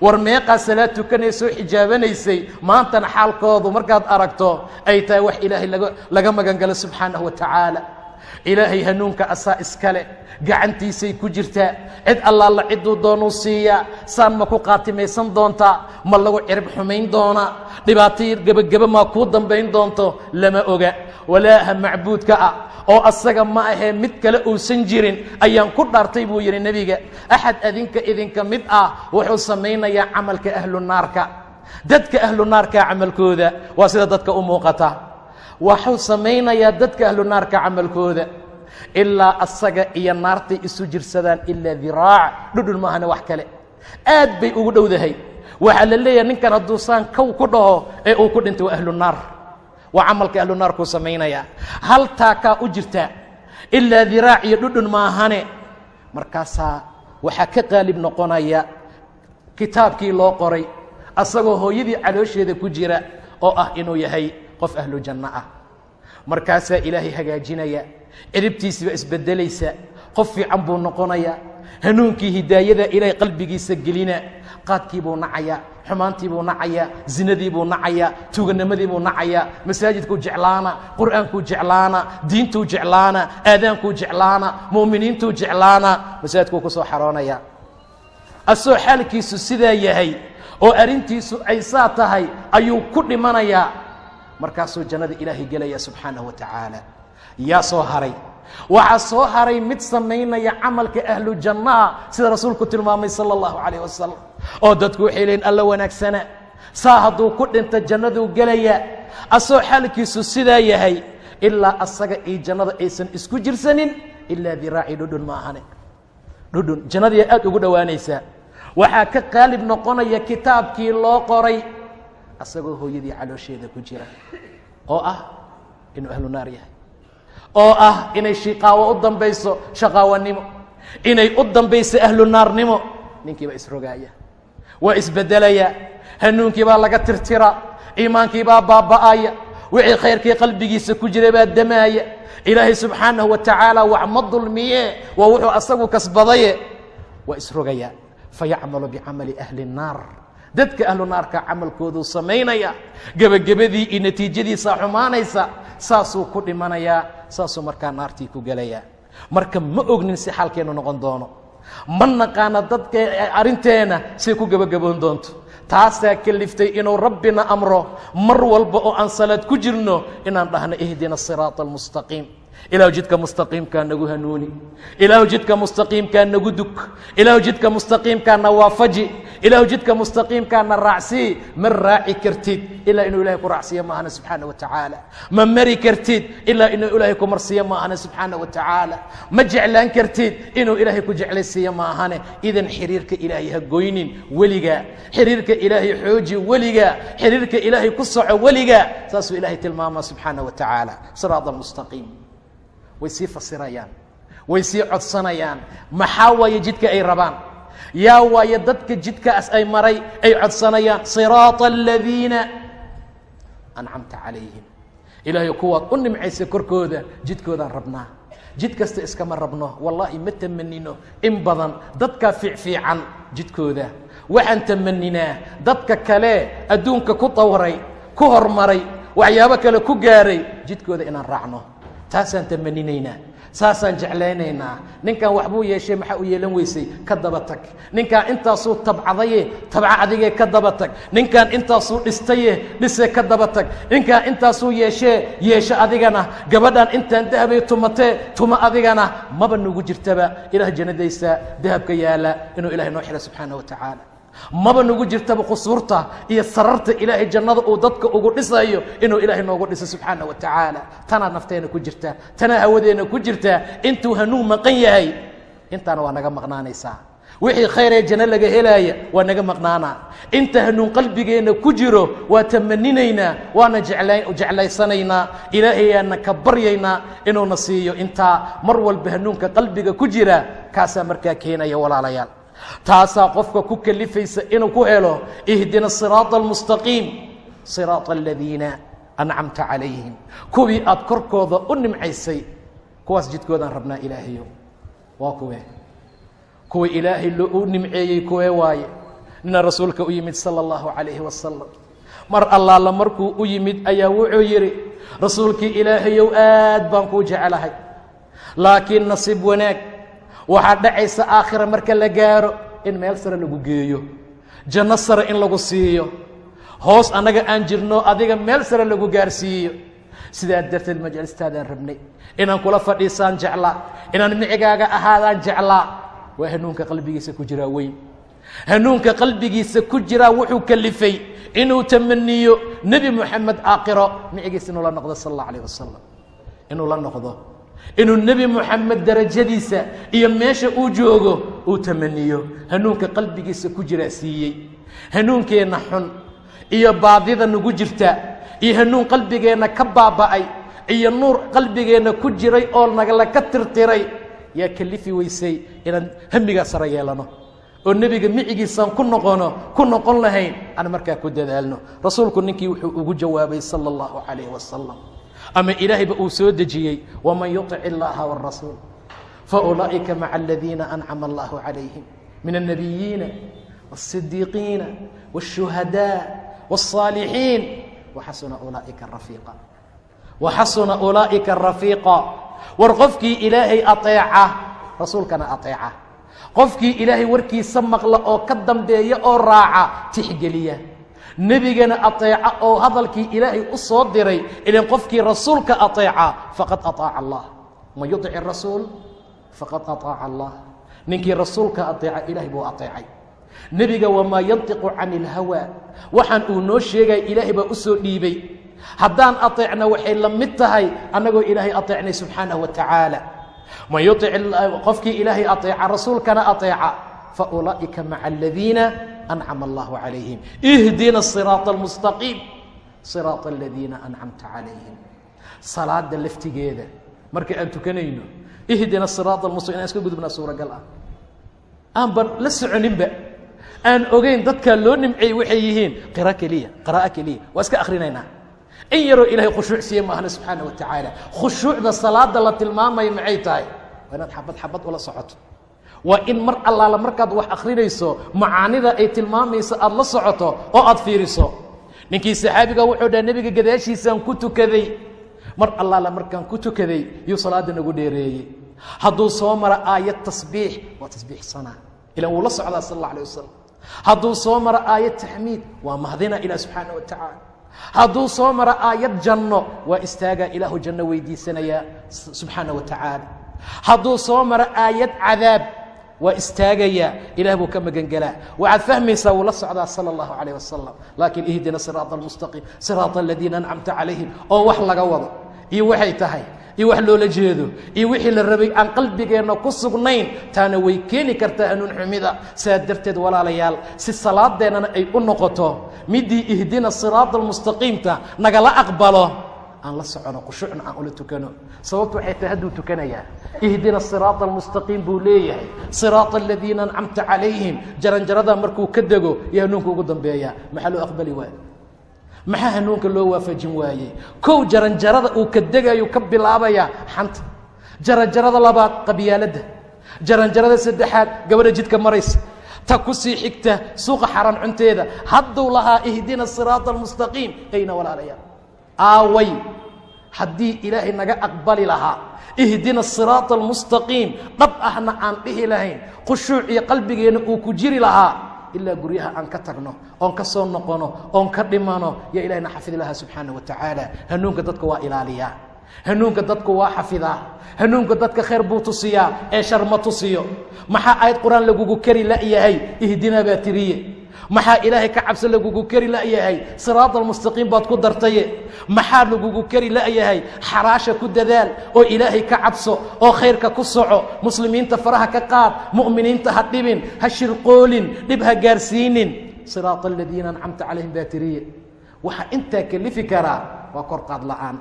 War meeqaa salaad tukanaysoo xijaabanaysay, maantana xaalkoodu markaad aragto ay tahay wax ilaahay laga magan galo subxaanahu wa tacaala? Ilaahay hanuunka asaa iskale, gacantiisay ku jirtaa, cid allaala cidduu doonuu siiyaa. Saan ma ku qaatimaysan doontaa? Ma lagu cirib xumayn doonaa? Dhibaatay gebageba maa kuu dambayn doonto? Lama oga. Walaaha macbuudka ah oo asaga ma ahee mid kale uusan jirin ayaan ku dhaartay, buu yidhi nebiga, axad adinka idinka mid ah wuxuu samaynayaa camalka ahlu naarka, dadka ahlu naarka camalkooda. Waa sida dadka u muuqata, waxuu samaynayaa dadka ahlu naarka camalkooda, ilaa asaga iyo naartay isu jirsadaan ilaa diraac, dhudhun maahane wax kale. Aad bay ugu dhowdahay. Waxaa la leeyahay ninkan hadduu saan kow ku dhaho ee uu ku dhintay, waa ahlu naar, waa camalka ahlu naarkuu samaynayaa. Hal taakaa u jirta, ilaa diraac iyo dhudhun maahane. Markaasaa waxaa ka qaalib noqonaya kitaabkii loo qoray asagoo hooyadii caloosheeda ku jira, oo ah inuu yahay qof ahlu janno ah. Markaasaa ilaahay hagaajinaya, ciribtiisiibaa isbedelaysa, qof fiican buu noqonayaa. Hanuunkii hidaayada ilaahay qalbigiisa gelina, qaadkii buu nacayaa, xumaantii buu nacayaa, zinadii buu nacayaa, tuuganimadii buu nacayaa, masaajidkuu jeclaana, qur'aankuu jeclaana, diintuu jeclaana, aadaankuu jeclaana, mu'miniintuu jeclaana, masaajidkuu ku soo xaroonaya. Asoo xaalkiisu sidaa yahay oo arrintiisu ay saa tahay ayuu ku dhimanayaa. Markaasuu jannada ilaahay gelaya subxaanahu wa tacaala. Yaa soo haray? Waxaa soo haray mid samaynaya camalka ahlu jannaha, sida rasuulku tilmaamay sala allahu calayh wasalam, oo dadku waxay leeyiin alla wanaagsana, saa hadduu ku dhinta jannaduu gelaya. Asoo xaalkiisu sidaa yahay, ilaa asaga iyo jannada aysan isku jirsanin ilaa diraaci, dhudhun ma ahane, dhudhun, jannadiiyaa aad ugu dhowaanaysaa. Waxaa ka qaalib noqonaya kitaabkii loo qoray asagoo hooyadii caloosheeda ku jira, oo ah inuu ahlu naar yahay, oo ah inay shiqaawo u dambayso, shaqaawanimo inay u dambayso, ahlu naarnimo. Ninkii baa isrogaaya, waa isbedelaya, hanuunkii baa laga tirtira, iimaankii baa baaba'aya, wixii khayrkii qalbigiisa ku jiray baa damaaya. Ilaahay subxaanahu wa tacaala wax ma dulmiye, waa wuxuu asagu kasbadaye. Waa isrogayaa, fayacmalu bicamali ahli الnaar, dadka ahlu naarka camalkooduu samaynaya. Gebagabadii iyo natiijadiisaa xumaanaysa, saasuu ku dhimanayaa, saasuu markaa naartii ku gelayaa. Marka ma ognin si xaalkeennu noqon doono, ma naqaana dadka arrinteena say ku gebagaboon doonto. Taasaa kaliftay inuu rabbina amro mar walba oo aan salaad ku jirno inaan dhahno ihdina asiraata almustaqiim, ilaahu jidka mustaqiimkaa nagu hanuuni, ilaahu jidka mustaqiimkaa nagu dug, ilaahu jidka mustaqiimkaa na waafaji, ilaahu jidka mustaqiimkaa na raacsii. Ma raaci kartid ilaa inuu ilahay ku raacsiiyo maahana subxaana wa tacaala. Ma mari kartid ilaa inuu ilaahay ku marsiiyo maahane subxaana wa tacaala. Ma jeclaan kartid inuu ilaahay ku jeclaysiiyo maahane. Idan xiriirka ilaahay ha goynin weligaa, xiriirka ilaahay xooji weligaa, xiriirka ilaahay ku soco weligaa. Saasuu ilaahay tilmaamaa subxaana wa tacaala, siraat almustaqiim. Way sii fasirayaan, way sii codsanayaan. Maxaa waaye jidka ay rabaan? Yaa waaye dadka jidkaas ay maray ay codsanayaan? Siraata aladiina ancamta calayhim, ilaahay kuwaad u nimcaysay korkooda jidkoodaan rabnaa. Jid kasta iskama rabno, wallaahi ma tamanino in badan dadkaa fiicfiican jidkooda. Waxaan tamaninaa dadka kale adduunka ku dawray, ku hormaray, waxyaabo kale ku gaaray, jidkooda inaan raacno. Taasaan tamaninaynaa, saasaan jeclaynaynaa. Ninkan waxbuu yeeshay, maxaa u yeelan weysay? Ka daba tag. Ninkaan intaasuu tabcadaye, tabca adigee, ka daba tag. Ninkaan intaasuu dhistaye, dhisee, ka daba tag. Ninkaan intaasuu yeeshee, yeesho adigana. Gabadhan intaan dahabay tumatee, tuma adigana. Maba nugu jirtaba Ilaah jannadaysa dahabka yaala inuu Ilahay noo xiro subxaana wa tacaala. Maba nagu jirtaba qusuurta iyo sararta Ilaahay jannada uu dadka ugu dhisayo inuu Ilaahay noogu dhiso subxaana wa tacaala. Tanaa nafteena ku jirta, tanaa hawadeena ku jirta. Intuu hanuun maqan yahay, intaana waa naga maqnaanaysaa. Wixii khayree janno laga helaaya waa naga maqnaanaa. Inta hanuun qalbigeenna ku jiro waa tamaninaynaa, waana jeclaysanaynaa. Ilaahayaana ka baryaynaa inuuna siiyo intaa. Mar walba hanuunka qalbiga ku jira kaasaa markaa keenaya, walaalayaal. Taasaa qofka ku kalifaysa inuu ku helo ihdina siraaط almustaqiim, siraaط aladiina ancamta calayhim, kuwii aad korkooda u nimcaysay, kuwaas jidkoodaan rabnaa, Ilaahayo. Waa kuwe kuwa Ilaahay loo u nimceeyey? Kuwee waaye? Nina rasuulka u yimid sala اllahu calayhi wasalam. Mar allaala markuu u yimid ayaa wuxuu yidhi: "Rasuulkii Ilaahayow, aad baan kuu jecelahay, laakiin nasiib wanaag waxaa dhacaysa aakhira marka la gaaro in meel sare lagu geeyo, janno sare in lagu siiyo, hoos annaga aan jirno, adiga meel sare lagu gaarsiiyo. Sidaa darteed majalistaadaan rabnay inaan kula fadhiisaan jeclaa, inaan micigaaga ahaadaan jeclaa." Waa hanuunka qalbigiisa ku jiraa weyn. Hanuunka qalbigiisa ku jiraa wuxuu kalifay inuu tamaniyo Nebi Moxamed aakhiro micigiisa inuu la noqdo sal allah alayh wasalam, inuu la noqdo, inuu Nebi Moxamed darajadiisa iyo meesha uu joogo uu tamaniyo. Hanuunka qalbigiisa ku jiraa siiyey. Hanuunkeenna xun iyo baadida nagu jirta iyo hanuun qalbigeenna ka baaba'ay iyo nuur qalbigeenna ku jiray oo nagala ka tirtiray yaa kalifi weysay inaan hamigaa sare yeelano oo nebiga micigiisaan ku noqono, ku noqon lahayn, aan markaa ku dadaalno. Rasuulku ninkii wuxuu ugu jawaabay sala allahu calayh wasalam, ama Ilaahayba uu soo dejiyey: "Waman yuطic illaaha wاrasuul faulaa'ika maca aladiina ancama allahu calayhim min الnabiyiina wالصidiiqiina wالshuhadaa wالصaalixiin waxasuna ulaaئika rafiiqa, waxasuna ulaa'ika rafiiqa." War qofkii Ilaahay aطeeca, rasuulkana aطeeca, qofkii Ilaahay warkiisa maqla oo ka dambeeya oo raaca, tixgeliya, nebigana aطeeca oo hadalkii Ilaahay u soo diray, ilan qofkii rasuulka aطeeca faqad aطaaca Allah. Man yuطic الrasuul faqad aطaaca Allah. Ninkii rasuulka aطeeca Ilahay buu aطeecay. Nebiga wamaa yantiqu can اlhawa, waxaan uu noo sheegaya Ilaahay baa u soo dhiibay. Haddaan aطeecna waxay la mid tahay annagoo Ilaahay aطeecnay subxaanaه wa tacaala. Man yuطic, qofkii Ilaahay aطeeca, rasuulkana aطeeca, faulaa'ika maca aladiina ancama allahu calayhim. Ihdina الصiraaط اlmustaqiim, siraaط aladiina ancamta calayhim. Salaada laftigeeda marka aan tukanayno, ihdina siraaط almustaqim inaan iska gudubnaa suuragal ah, aanba la soconinba, aan ogeyn dadkaa loo nimceeyey waxay yihiin. Qira keliya, qiraa'o keliya waa iska akrinaynaa. In yaroo Ilahay khushuuc siiye maahna subxaana wa tacaala. Khushuucda salaada la tilmaamayo maxay tahay? Waa inaad xabad xabad ula socoto. Waa in mar allaala markaad wax akrinayso macaanida ay tilmaamayso aada la socoto oo aada fiiriso. Ninkii saxaabiga wuxuu dhaha: "Nebiga gadaashiisaan ku tukaday. Mar allaala markaan ku tukaday yuu salaada nagu dheereeyey. Hadduu soo maro aayad tasbiix, waa tasbiixsanaa, ilan wuu la socdaa sal alla alay wasalam. Hadduu soo maro aayad taxmiid, waa mahdina ilah subxaana wa tacaala. Hadduu soo maro aayad janno, waa istaagaa, Ilaahu janno weydiisanayaa subxaana wa tacaala. Hadduu soo maro aayad cadaab, waa istaagayaa, Ilah buu ka magangelaa." Waxaad fahmaysaa wuu la socdaa sala allahu calayh wasalam. Laakiin ihdina siraata almustaqiim, siraata aladiina ancamta calayhim, oo wax laga wado iyo waxay tahay iyo wax loola jeedo iyo wixii la rabay aan qalbigeenna ku sugnayn, taana way keeni kartaa hanuun xumida. Sidaa darteed, walaalayaal, si salaadeennana ay u noqoto midii ihdina siraata almustaqiimta nagala aqbalo, aan la socono, khushuucna aan ula tukano. Sababtu waxay tahay, hadduu tukanayaa ihdina siraata almustaqiim buu leeyahay, siraata aladiina ancamta calayhim, jaranjarada markuu ka dego iyo hanuunka ugu dambeeya, maxaa loo aqbali waayo? Maxaa hanuunka loo waafajin waayey? Kow, jaranjarada uu ka degayu ka bilaabaya xanta, jaranjarada labaad qabyaaladda, jaranjarada saddexaad gabadha jidka maraysa, ta kusii xigta suuqa xaaraan cunteeda. Hadduu lahaa ihdina siraata almustaqiim, ayna, walaalayaal, aaway? Haddii Ilaahay naga aqbali lahaa ihdina asiraata almustaqiim dhab ahna aan dhihi lahayn, khushuuc iyo qalbigeenna uu ku jiri lahaa, ilaa guryaha aan ka tagno oon ka soo noqono oon ka dhimano, yaa Ilahayna xafidi lahaa subxaana wa tacaala. Hanuunka dadka waa ilaaliyaa, hanuunka dadku waa xafidaa, hanuunka dadka khayr buu tusiyaa ee shar ma tusiyo. Maxaa aayad Qur-aan lagugu kari la'yahay? Ihdina baa tiriye. Maxaa Ilaahay ka cabso lagugu kari la'yahay? Siraat almustaqiim baad ku dartaye. Maxaa lagugu kari la'yahay? Xaraasha ku dadaal oo Ilaahay ka cabso oo khayrka ku soco, muslimiinta faraha ka qaad, mu'miniinta ha dhibin, ha shirqoolin, dhib ha gaarsiinin. Siraat aladiina ancamta calayhim baa tiriye. Waxaa intaa kalifi karaa waa kor qaad la'aan.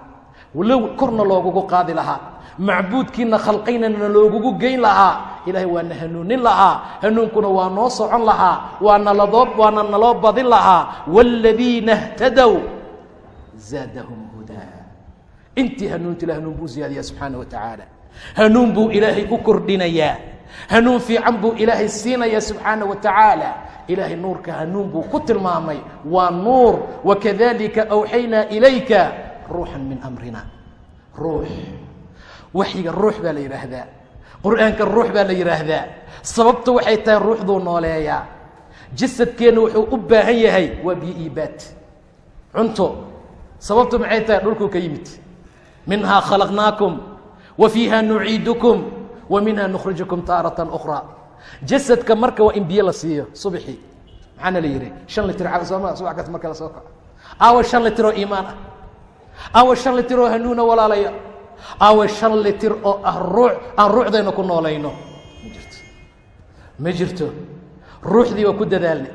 Low korna loogugu qaadi lahaa, macbuudkiina khalqaynana loogugu geyn lahaa, Ilaahay waa na hanuunin lahaa, hanuunkuna waa noo socon lahaa, waana ladoo waana naloo badin lahaa. Waaladiina اhtadow zaadahum hudaa. Intii hanuunta ila hanuun buu ziyaadiyaa subxaana wa tacaala. Hanuun buu Ilaahay u kordhinayaa, hanuun fiican buu Ilaahay siinayaa subxaana wa tacaala. Ilaahay nuurka hanuun buu ku tilmaamay, waa nuur. Wakadalika awxaynaa ilayka ruuxan min amrina. Ruux, waxyiga ruux baa la yidhaahdaa, Qur'aanka ruux baa la yidhaahdaa. Sababta waxay tahay ruuxduu nooleeyaa. Jasadkeenna wuxuu u baahan yahay waa biyo iyo baad, cunto. Sababtu maxay tahay? Dhulkuu ka yimid. Minhaa khalaqnaakum wa fiiha nuciidukum wa minha nukhrijukum taaratan ukhraa. Jasadka marka waa in biyo la siiyo subxii. Maxaana la yidhi? 5 litir sooma subax kasta marka la soo kaco. Aawa 5 litir oo iimaan ah? Aawa 5 litir oo hanuuna, walaalaya? Aawa 5 litir oo ah ruux aan ruuxdayna ku noolayno? Ma jirto, ma jirto. Ruuxdii waa ku dadaalnay,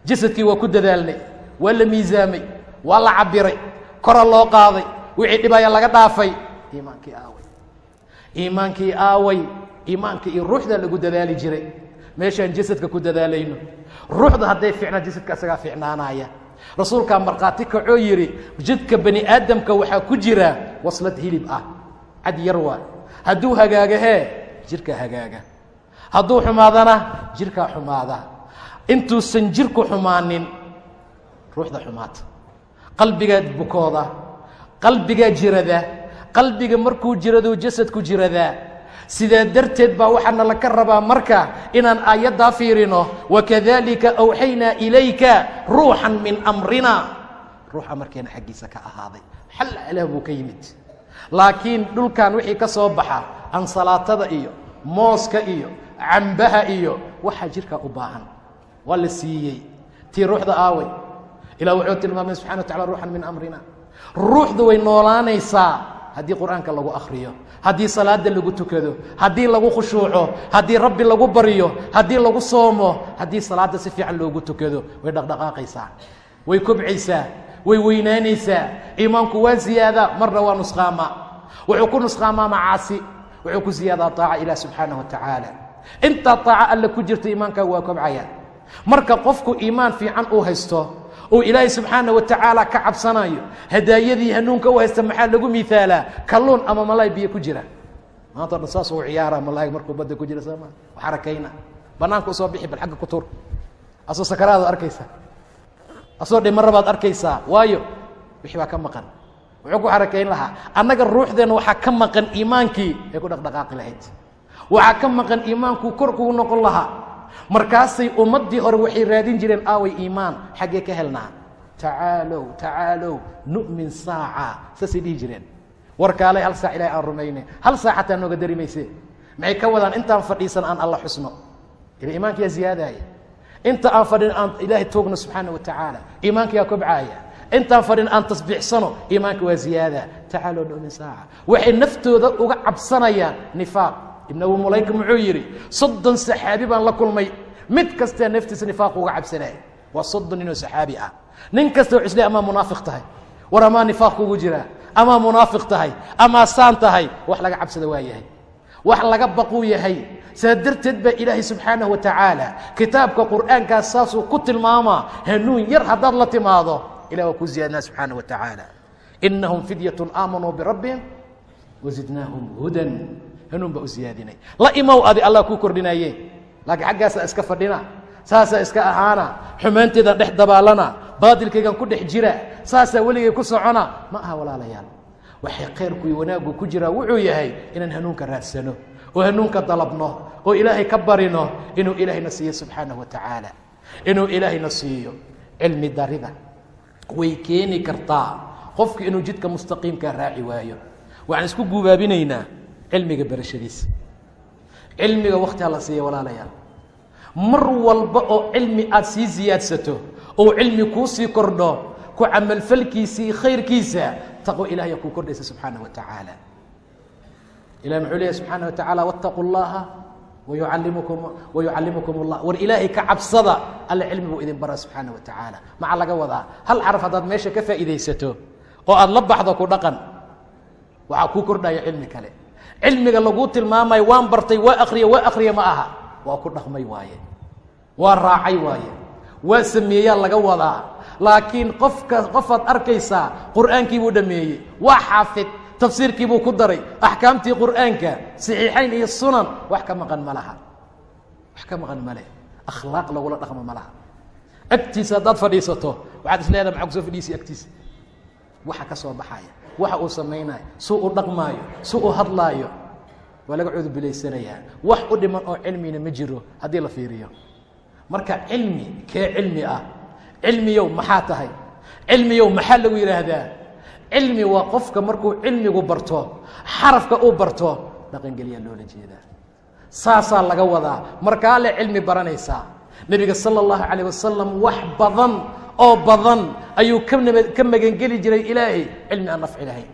jasadkii waa ku dadaalnay, waa la miisaamay, waa la cabiray, kora loo qaaday, wixii dhibaya laga dhaafay. Iimaankii aaway? Iimaankii aaway? Iimaanka iyo ruuxdaa lagu dadaali jiray meeshaan jasadka ku dadaalayno. Ruuxda hadday fiicnaa, jasadka isagaa fiicnaanaya. Rasuulkaa markhaati kacoo yidhi, jidka bani aadamka waxaa ku jira waslad hilib ah, cad yar waa. Hadduu hagaaga hee, jirkaa hagaaga. Hadduu xumaadana, jirkaa xumaada. Intuusan jirku xumaanin, ruuxda xumaata, qalbigaa bukooda, qalbigaa jirada. Qalbiga markuu jiraduu jasadku jiradaa. Sidaa darteed baa waxaana laka rabaa marka inaan aayaddaa fiirino: wakadalika awxaynaa ilayka ruuxan min amrina. Ruux amarkeena xaggiisa ka ahaaday, xal ilaah buu ka yimid. Laakiin dhulkan wixii ka soo baxa, ansalaatada iyo mooska iyo cambaha iyo waxaa jirkaa u baahan waa la siiyey. Tii ruuxda aaway? Ilah wuxuu tilmaamay subxana wa tacala ruuxan min amrina. Ruuxdu way noolaanaysaa haddii Qur'aanka lagu akriyo, haddii salaada lagu tukado, haddii lagu khushuuco, haddii Rabbi lagu baryo, haddii lagu soomo, haddii salaada si fiican loogu tukado. Way dhaqdhaqaaqaysaa, way kobcaysaa, way weynaanaysaa. Iimaanku waa ziyaadaa, marna waa nusqaamaa. Wuxuu ku nusqaamaa macaasi, wuxuu ku ziyaadaa طaaca ilah subxaanaه wa tacaala. Intaa طaaco alle ku jirta, iimaankaagu waa kobcaya. Marka qofku iimaan fiican uu haysto, uu Ilaahay subxaana wa tacaala ka cabsanayo, hadaayadii hanuunka u haysta, maxaa lagu miaalaa? Kalluun ama malaay biyo ku jira. Maanta o dhan saas uu ciyaara malaayg markuu badda ku jira, sooma xarakayna? Banaanka usoo bixi, bal agga ku tuur, asoo sakaraadaad arkaysaa, asoo dhimarabaad arkaysaa. Waayo, wixii baa ka maqan wuxuu ku xarakayn lahaa. Annaga ruuxdeenna waxaa ka maqan iimaankii ay ku dhaqdhaqaaqi lahayd, waxaa ka maqan iimaankuu kor kugu noqon lahaa. Markaasay ummaddii hore waxay raadin jireen: aaway iimaan, xaggee ka helnaa? Tacaalow, tacaalow nu'min saaca, saasay dhihi jireen. Warkaalay hal saac Ilahay aan rumayne, hal saac xataa nooga dari mayse. Maxay ka wadaan? Intaan fadhiisan aan Alla xusno, ila iimaankiyaa ziyaadaaya. Inta aan fadhin aan Ilaahay toogno subxaana wa tacaala, iimaankiyaa kobcaaya. Intaan fadhin aan tasbiixsano, iimaanka waa ziyaada. Tacaalow nu'min saaca. Waxay naftooda uga cabsanayaan nifaaq. Ibn Abu Mulayka muxuu yidhi? 30 saxaabi baan la kulmay, mid kastaa naftiisa nifaaq uga cabsanaya. Waa 30 ninoo saxaabi ah. Nin kasta wuxuu isleey: amaa munaafiq tahay? War amaa nifaaq kugu jiraa? Amaa munaafiq tahay? Amaa saan tahay? Wax laga cabsada waa yahay, wax laga baquu yahay. Saa darteed baa Ilaahay subxaanaه wa tacaala kitaabka Qur'aankaas saasuu ku tilmaamaa. Hanuun yar haddaad la timaado, ilah waa ku ziyaadinaa subxaanaه wa tacaala. Inahum fidyat aamanuu birabbihim wazidnaahum hudan. Hanuun baa u ziyaadinay. La imow adi, Allah kuu kordhinaye. Laakiin xaggaasaa iska fadhina, saasaa iska ahaana, xumaanteedaan dhex dabaalana, baadilkaygan ku dhex jira, saasaa weligay ku socona, ma aha, walaalayaal. Waxay khayrku iyo wanaaggu ku jiraa wuxuu yahay inaan hanuunka raadsano oo hanuunka dalabno oo Ilaahay ka barino inuu Ilaahayna siiyo subxaanahu wa tacaala, inuu Ilaahayna siiyo. Cilmi darida way keeni kartaa qofku inuu jidka mustaqiimkaa raaci waayo. Waxaan isku guubaabinaynaa cilmiga barashadiisa. Cilmiga wakti ha la siiya, walaalayaal. Mar walba oo cilmi aada sii siyaadsato oo cilmi kuu sii kordho, ku camalfalkiisii khayrkiisa taqwo Ilahay kuu kordhaysa subxaanaه wa tacaala. Ilahi muxuu leeyahy subxaana wa tacaala: "Wاtaquu اllaha wayucallimukum wayucallimukum اllah." War Ilaahay ka cabsada, Alle cilmi buu idin baraa subxaana wa tacaala. Maxaa laga wadaa? Hal xaraf haddaad meesha ka faa'iidaysato oo aada la baxdo, ku dhaqan, waxaa kuu kordhaya cilmi kale. Cilmiga laguu tilmaamayo waan bartay, waa akriya, waa akriya ma aha. Waa ku dhaqmay waaye, waa raacay waaye, waa sameeyaa laga wadaa. Laakiin qofka qofaad arkaysaa Qur'aankii buu dhameeyey, waa xaafid, tafsiirkii buu ku daray, axkaamtii Qur'aanka, saxiixayn iyo sunan, wax ka maqan ma laha, wax ka maqan ma leh. Akhlaaq lagula dhaqmo ma laha. Agtiisa haddaad fadhiisato, waxaad is leedahay, maxaa kusoo fadhiisay agtiisa? Waxa ka soo baxaya, waxa uu samaynayo, suu u dhaqmaayo, suu u hadlaayo, waa laga cudubilaysanayaa. Wax u dhiman oo cilmina ma jiro haddii la fiiriyo. Marka cilmi kee cilmi ah? Cilmiyow maxaa tahay? Cilmiyow maxaa lagu yidhaahdaa? Cilmi waa qofka markuu cilmigu barto, xarafka uu barto, dhaqangeliyaa loola jeedaa. Saasaa laga wadaa. Markaa le cilmi baranaysaa. Nebiga sala allahu calayh wasalam wax badan oo badan ayuu ka magangeli jiray Ilaahay cilmi aan nafci lahayn,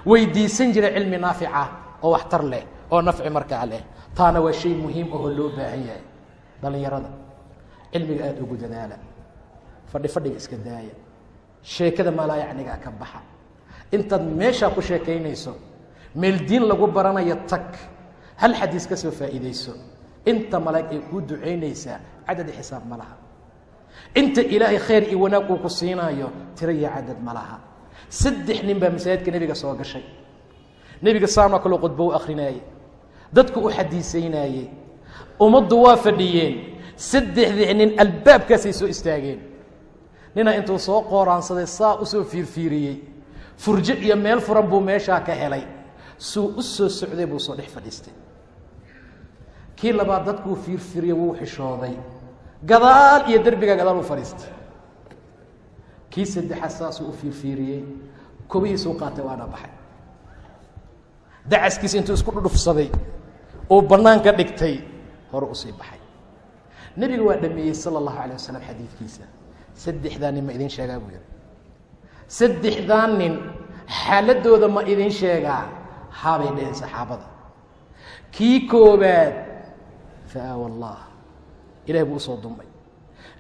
weydiisan jiray cilmi naafica oo waxtar leh oo nafci markaa leh. Taana waa shay muhiim ahoo loo baahan yahay. Dhallinyarada, cilmiga aada ugu dadaala. Fadhi fadhiga iska daaya, sheekada maalaayacnigaa ka baxa. Intaad meeshaa ku sheekaynayso, meel diin lagu baranayo tag, hal xadiis ka soo faa'iidayso. Inta malaa'ig ay kuu ducaynaysaa cadadi xisaab ma laha. Inta Ilaahay khayr iyo wanaag uu ku siinaayo tiro iyo cadad ma laha. Saddex nin baa masaajidka Nebiga soo gashay. Nebiga saanoo kaleo khudbo u akhrinaayey, dadku u xadiisaynaayey, ummaddu waa fadhiyeen. Saddexdii nin albaabkaasay soo istaageen. Nina intuu soo qooraansaday, saa usoo fiirfiiriyey, furjo iyo meel furan buu meeshaa ka helay. Suu u soo socday buu soo dhex fadhiistay. Kii labaad dadkuu fiirfiiriyey, wuu xishooday, gadaal iyo derbiga gadaal uu fadhiistay. Kii saddexaad saasuu u fiirfiiriyey, kobihiisuu qaatay, waana baxay. Dacaskiisa intuu isku dhudhufsaday uu bannaanka dhigtay, hore usii baxay. Nebiga waa dhameeyey sala allahu alayh wasalam xadiidkiisa. "Saddexdaa nin ma idin sheegaa?" buu yihi. "Saddexdaa nin xaaladooda ma idin sheegaa?" Haabay dheheen saxaabada. Kii koobaad, fa-aawa Allah, Ilahay buu usoo dumay.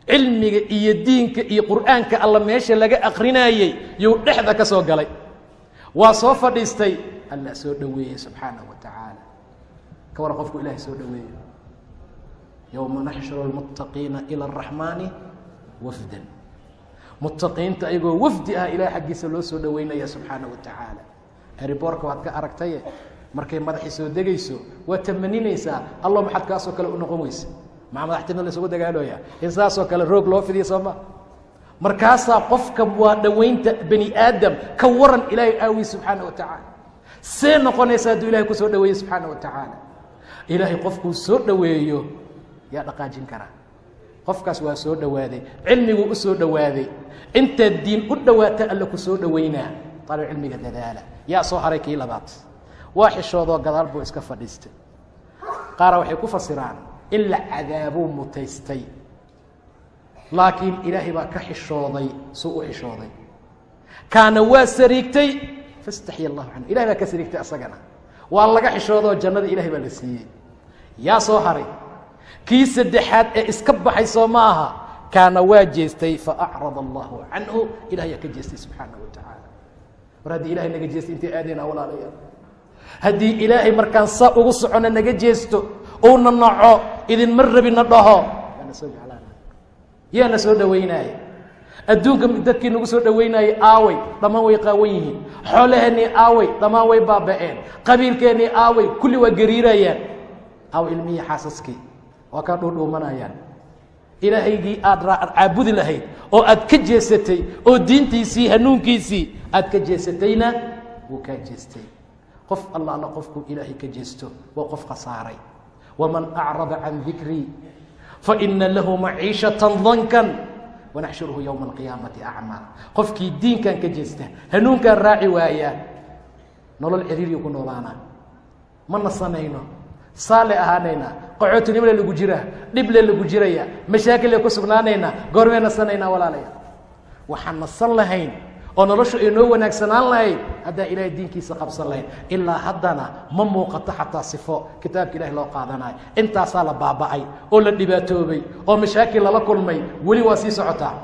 Cilmiga iyo diinka iyo Qur'aanka Alla meesha laga akrinaayey yuu dhexda ka soo galay, waa soo fadhiistay. Alla soo dhoweeyey subxaanahu wa tacaala. Ka waran qofku Ilahay soo dhoweeyo? Yowma naxshuru lmuttaqiina ila araxmaani wafdan. Muttaqiinta ayagoo wafdi ah Ilahay xaggiisa loo soo dhoweynaya subxaanahu wa tacaala. Airport-ka waad ka aragtaye, markay madaxii soo degayso waa tamaninaysaa, "Allo, maxaad kaasoo kale u noqon weysa?" Maxaa madaxtinima la isugu dagaalooya? In saasoo kale roog loo fidiya sooma? Markaasaa qofka waa dhoweynta bani aadam. Ka waran Ilaahay aawi subxaana wa tacaala, see noqonaysa hadduu Ilahay kusoo dhaweeye subxaana wa tacaala? Ilaahay qofkuu soo dhoweeyo yaa dhaqaajin karaa? Qofkaas waa soo dhowaaday, cilmiguu u soo dhowaaday. Intaad diin u dhowaata, Alla ku soo dhoweynaa. Alib cilmiga dadaala. Yaa soo haray? Kii labaad waa xishoodoo gadaal buu iska fadhiistay. Qaara waxay ku fasiraan in la cadaabuu mutaystay, laakiin Ilaahay baa ka xishooday suu u xishooday. Kaana waa sariigtay, fastaxya allahu canhu. Ilahay baa ka sariigtay, asagana waa laga xishoodoo jannada Ilahay baa la siiyey. Yaa soo haray? Kii saddexaad ee iska baxay soo ma aha? Kaana waa jeestay, faacrad allahu canhu. Ilahay yaa ka jeestay subxaanahu wa tacaala. War haddii Ilahay naga jeestay, intay aadayna, walaalayaal? Haddii Ilaahay markaan saa ugu socono naga jeesto, uuna naco, "Idinma rabina" dhaho, yaana soo jeclaana? Yaana soo dhawaynaaya? Adduunka dadkii nagu soo dhawaynayay aaway? Dhammaan way qaawan yihiin. Xoolaheennii aaway? Dhammaan way baaba'een. Qabiilkeennii aaway? Kulli waa gariirayaan. Aaway ilmihii, xaasaskii? Waa kaa dhuudhuumanayaan. Ilaahaygii aad caabudi lahayd oo aad ka jeesatay oo diintiisii hanuunkiisii aad ka jeesatayna Wuu kaa jeestay. Qof allaala qofkuu Ilaahay ka jeesto waa qof khasaaray. Waman acrada can dikrii faina lahu maciishatan dankan wanaxshuruhu yowma alqiyaamati acmaa. Qofkii diinkan ka jeesta, hanuunkaan raaci waayaa, nolol ciriiriyu ku noolaanaa. Ma nasanayno, saale ahaanaynaa, qaxootinimole lagu jiraa, dhible lagu jiraya, mashaakille ku sugnaanaynaa. Goormee nasanaynaa, walaalaya? Waxaan nasan lahayn oo noloshu ay noo wanaagsanaan lahayd haddaan Ilaahay diinkiisa qabsan lahayn. Ilaa haddana ma muuqato xataa sifo kitaabka Ilahay loo qaadanayo. Intaasaa la baaba'ay oo la dhibaatoobay oo mashaakil lala kulmay, weli waa sii socotaa.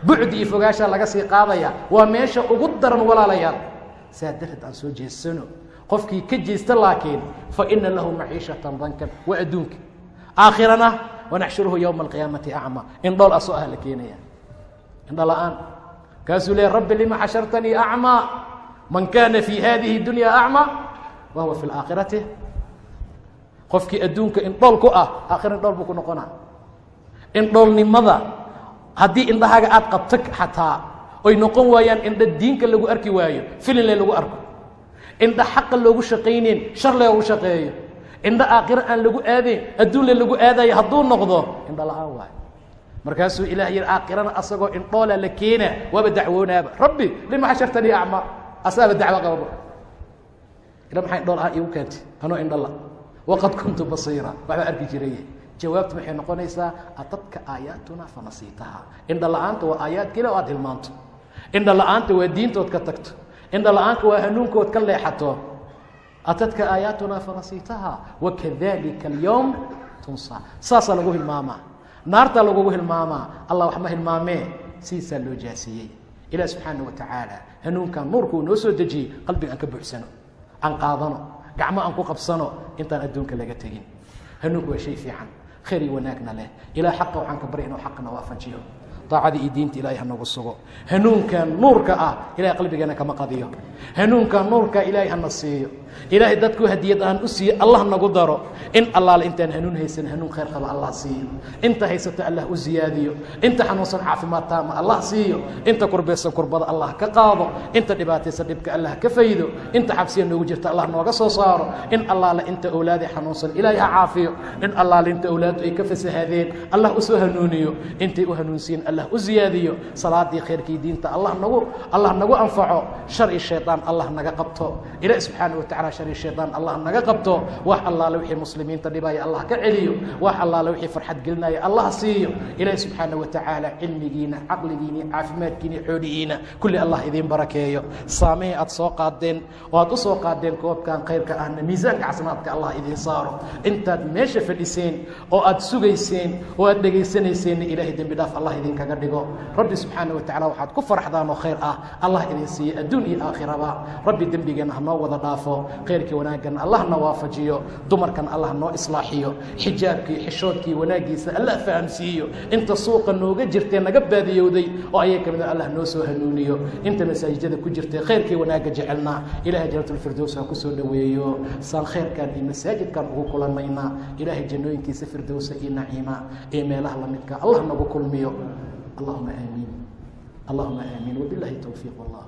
Bucdi iyo fogaashaa laga sii qaadaya, waa meesha ugu daran, walaalayaal. Saa darteed aan soo jeesano. Qofkii ka jeesta laakiin, fa ina lahu maciishatan dankan waa adduunka, aakhirana wanaxshuruhu yowma alqiyaamati acma. Indhool asoo ah la keenaya, indho la-aan. Kaasuu leey: "Rabbi, lima xashartanii acmaa? Man kana fi hadihi dunya acmaa wa huwa fi laakhirati." Qofkii adduunka indhool ku ah, aakhira indhool buu ku noqonaa. Indhoolnimada haddii indhahaaga aad qabto xataa oy noqon waayaan indho diinka lagu arki waayo, filinle lagu arko, indho xaqa loogu shaqaynayn, shar loogu shaqeeyo, indho aakhiro aan lagu aadayn, adduunle lagu aadayo hadduu noqdo, indho la-aan waayo. Markaasuu Ilaah yihi, aakhirana asagoo indhoola la keena, waaba dacwoonaaba: "Rabbi, lima xashartanii acmaa?" Asaaba dacwo qababa: "Ila maxaa indhool ahaan iigu keentay anoo indhola? Waqad kuntu basiira, waxbaa arki jiray." Jawaabtu maxay noqonaysaa? "Atadka aayaatuna fanasiitaha." Indho la-aanta waa aayaadka Ilah o aad hilmaanto. Indho la-aanta waa diintood ka tagto. Indho la-aanka waa hanuunkood ka leexato. "Atadka aayaatuna fanasiitaha wakadalika alyowm tunsa." Saasaa lagu hilmaamaa, naartaa lagugu hilmaamaa. Allah wax ma hilmaamee, sidiisaa loo jaasiyey. Ilah subxaana wa tacaala hanuunkan nuurka uu noo soo dejiyey qalbiga aan ka buuxsano, aan qaadano, gacmo aan ku qabsano intaan adduunka laga tegin. Hanuunku waa shay fiican, khayr iyo wanaagna leh. Ilah xaqa waxaan ka barya inuu xaqna waafajiyo, daacadii iyo diinta Ilahay hanagu sugo. Hanuunkan nuurka ah Ilahay qalbigeena kama qadiyo. Hanuunkan nuurka Ilaahay hana siiyo. Ilaahay dadku hadiyad aan u siiyo Allah nagu daro. In allaale intaan hanuun haysan, hanuun khayr qaba Allah siiyo. Inta haysato Allah u ziyaadiyo. Inta xanuunsan caafimaad taama Allah siiyo. Inta kurbaysan kurbada Allah ka qaado. Inta dhibaataysan dhibka Allah ka faydo. Inta xabsiya noogu jirta Allah nooga soo saaro. In allaale inta awlaadi xanuunsan Ilaahay ha caafiyo. In allaale inta awlaadu ay ka fasahaadeen Allah u soo hanuuniyo. Intay u hanuunsiin Allah u ziyaadiyo. Salaadii khayrkii diinta Allah nagu anfaco. Shar iyo shaydaan Allah naga qabto. Ilaah subxaana wa tacala shar iyo shaydaan Allah naga qabto. Wax allaale wixii muslimiinta dhibaya Allah ka celiyo. Wax allaale wixii farxad gelinaya Allah siiyo. Ilaah subxaana wa tacaala cilmigiina, caqligiina, caafimaadkiina, xoolihiina kulli Allah idiin barakeeyo. Saamihii aad soo qaadeen oo aad u soo qaadeen koobkan khayrka ahna, miisaanka xasanaadka Allah idiin saaro. Intaad meesha fadhiseen oo aad sugayseen oo aad dhegaysanayseena, Ilaahay dembi dhaaf Allah idinkaga dhigo. Rabbi subxaana wa tacala waxaad ku farxdaan oo khayr ah Allah idin siiyo adduun iyo aakhiraba. Rabbi dembigeenna hanoo wada dhaafo, khayrkii wanaaggan Allahna waafajiyo, dumarkan Allah noo islaaxiyo, xijaabkii, xishoodkii, wanaaggiisa Allah fahamsiiyo. Inta suuqa nooga jirtee naga baadiyowday oo ayaga ka mid a Allah noo soo hanuuniyo. Inta masaajidada ku jirtay khayrkii wanaagga jecelna Ilahay janatulfirdows ha ku soo dhoweeyo. Saan khayrkan iyo masaajidkan ugu kulanaynaa, Ilaahay jannooyinkiisa firdowsa iyo naciima iyo meelaha lamidka Allah nagu kulmiyo. Allahuma aamiin, allahuma aamiin. Wabilahi towfiiq, wallah.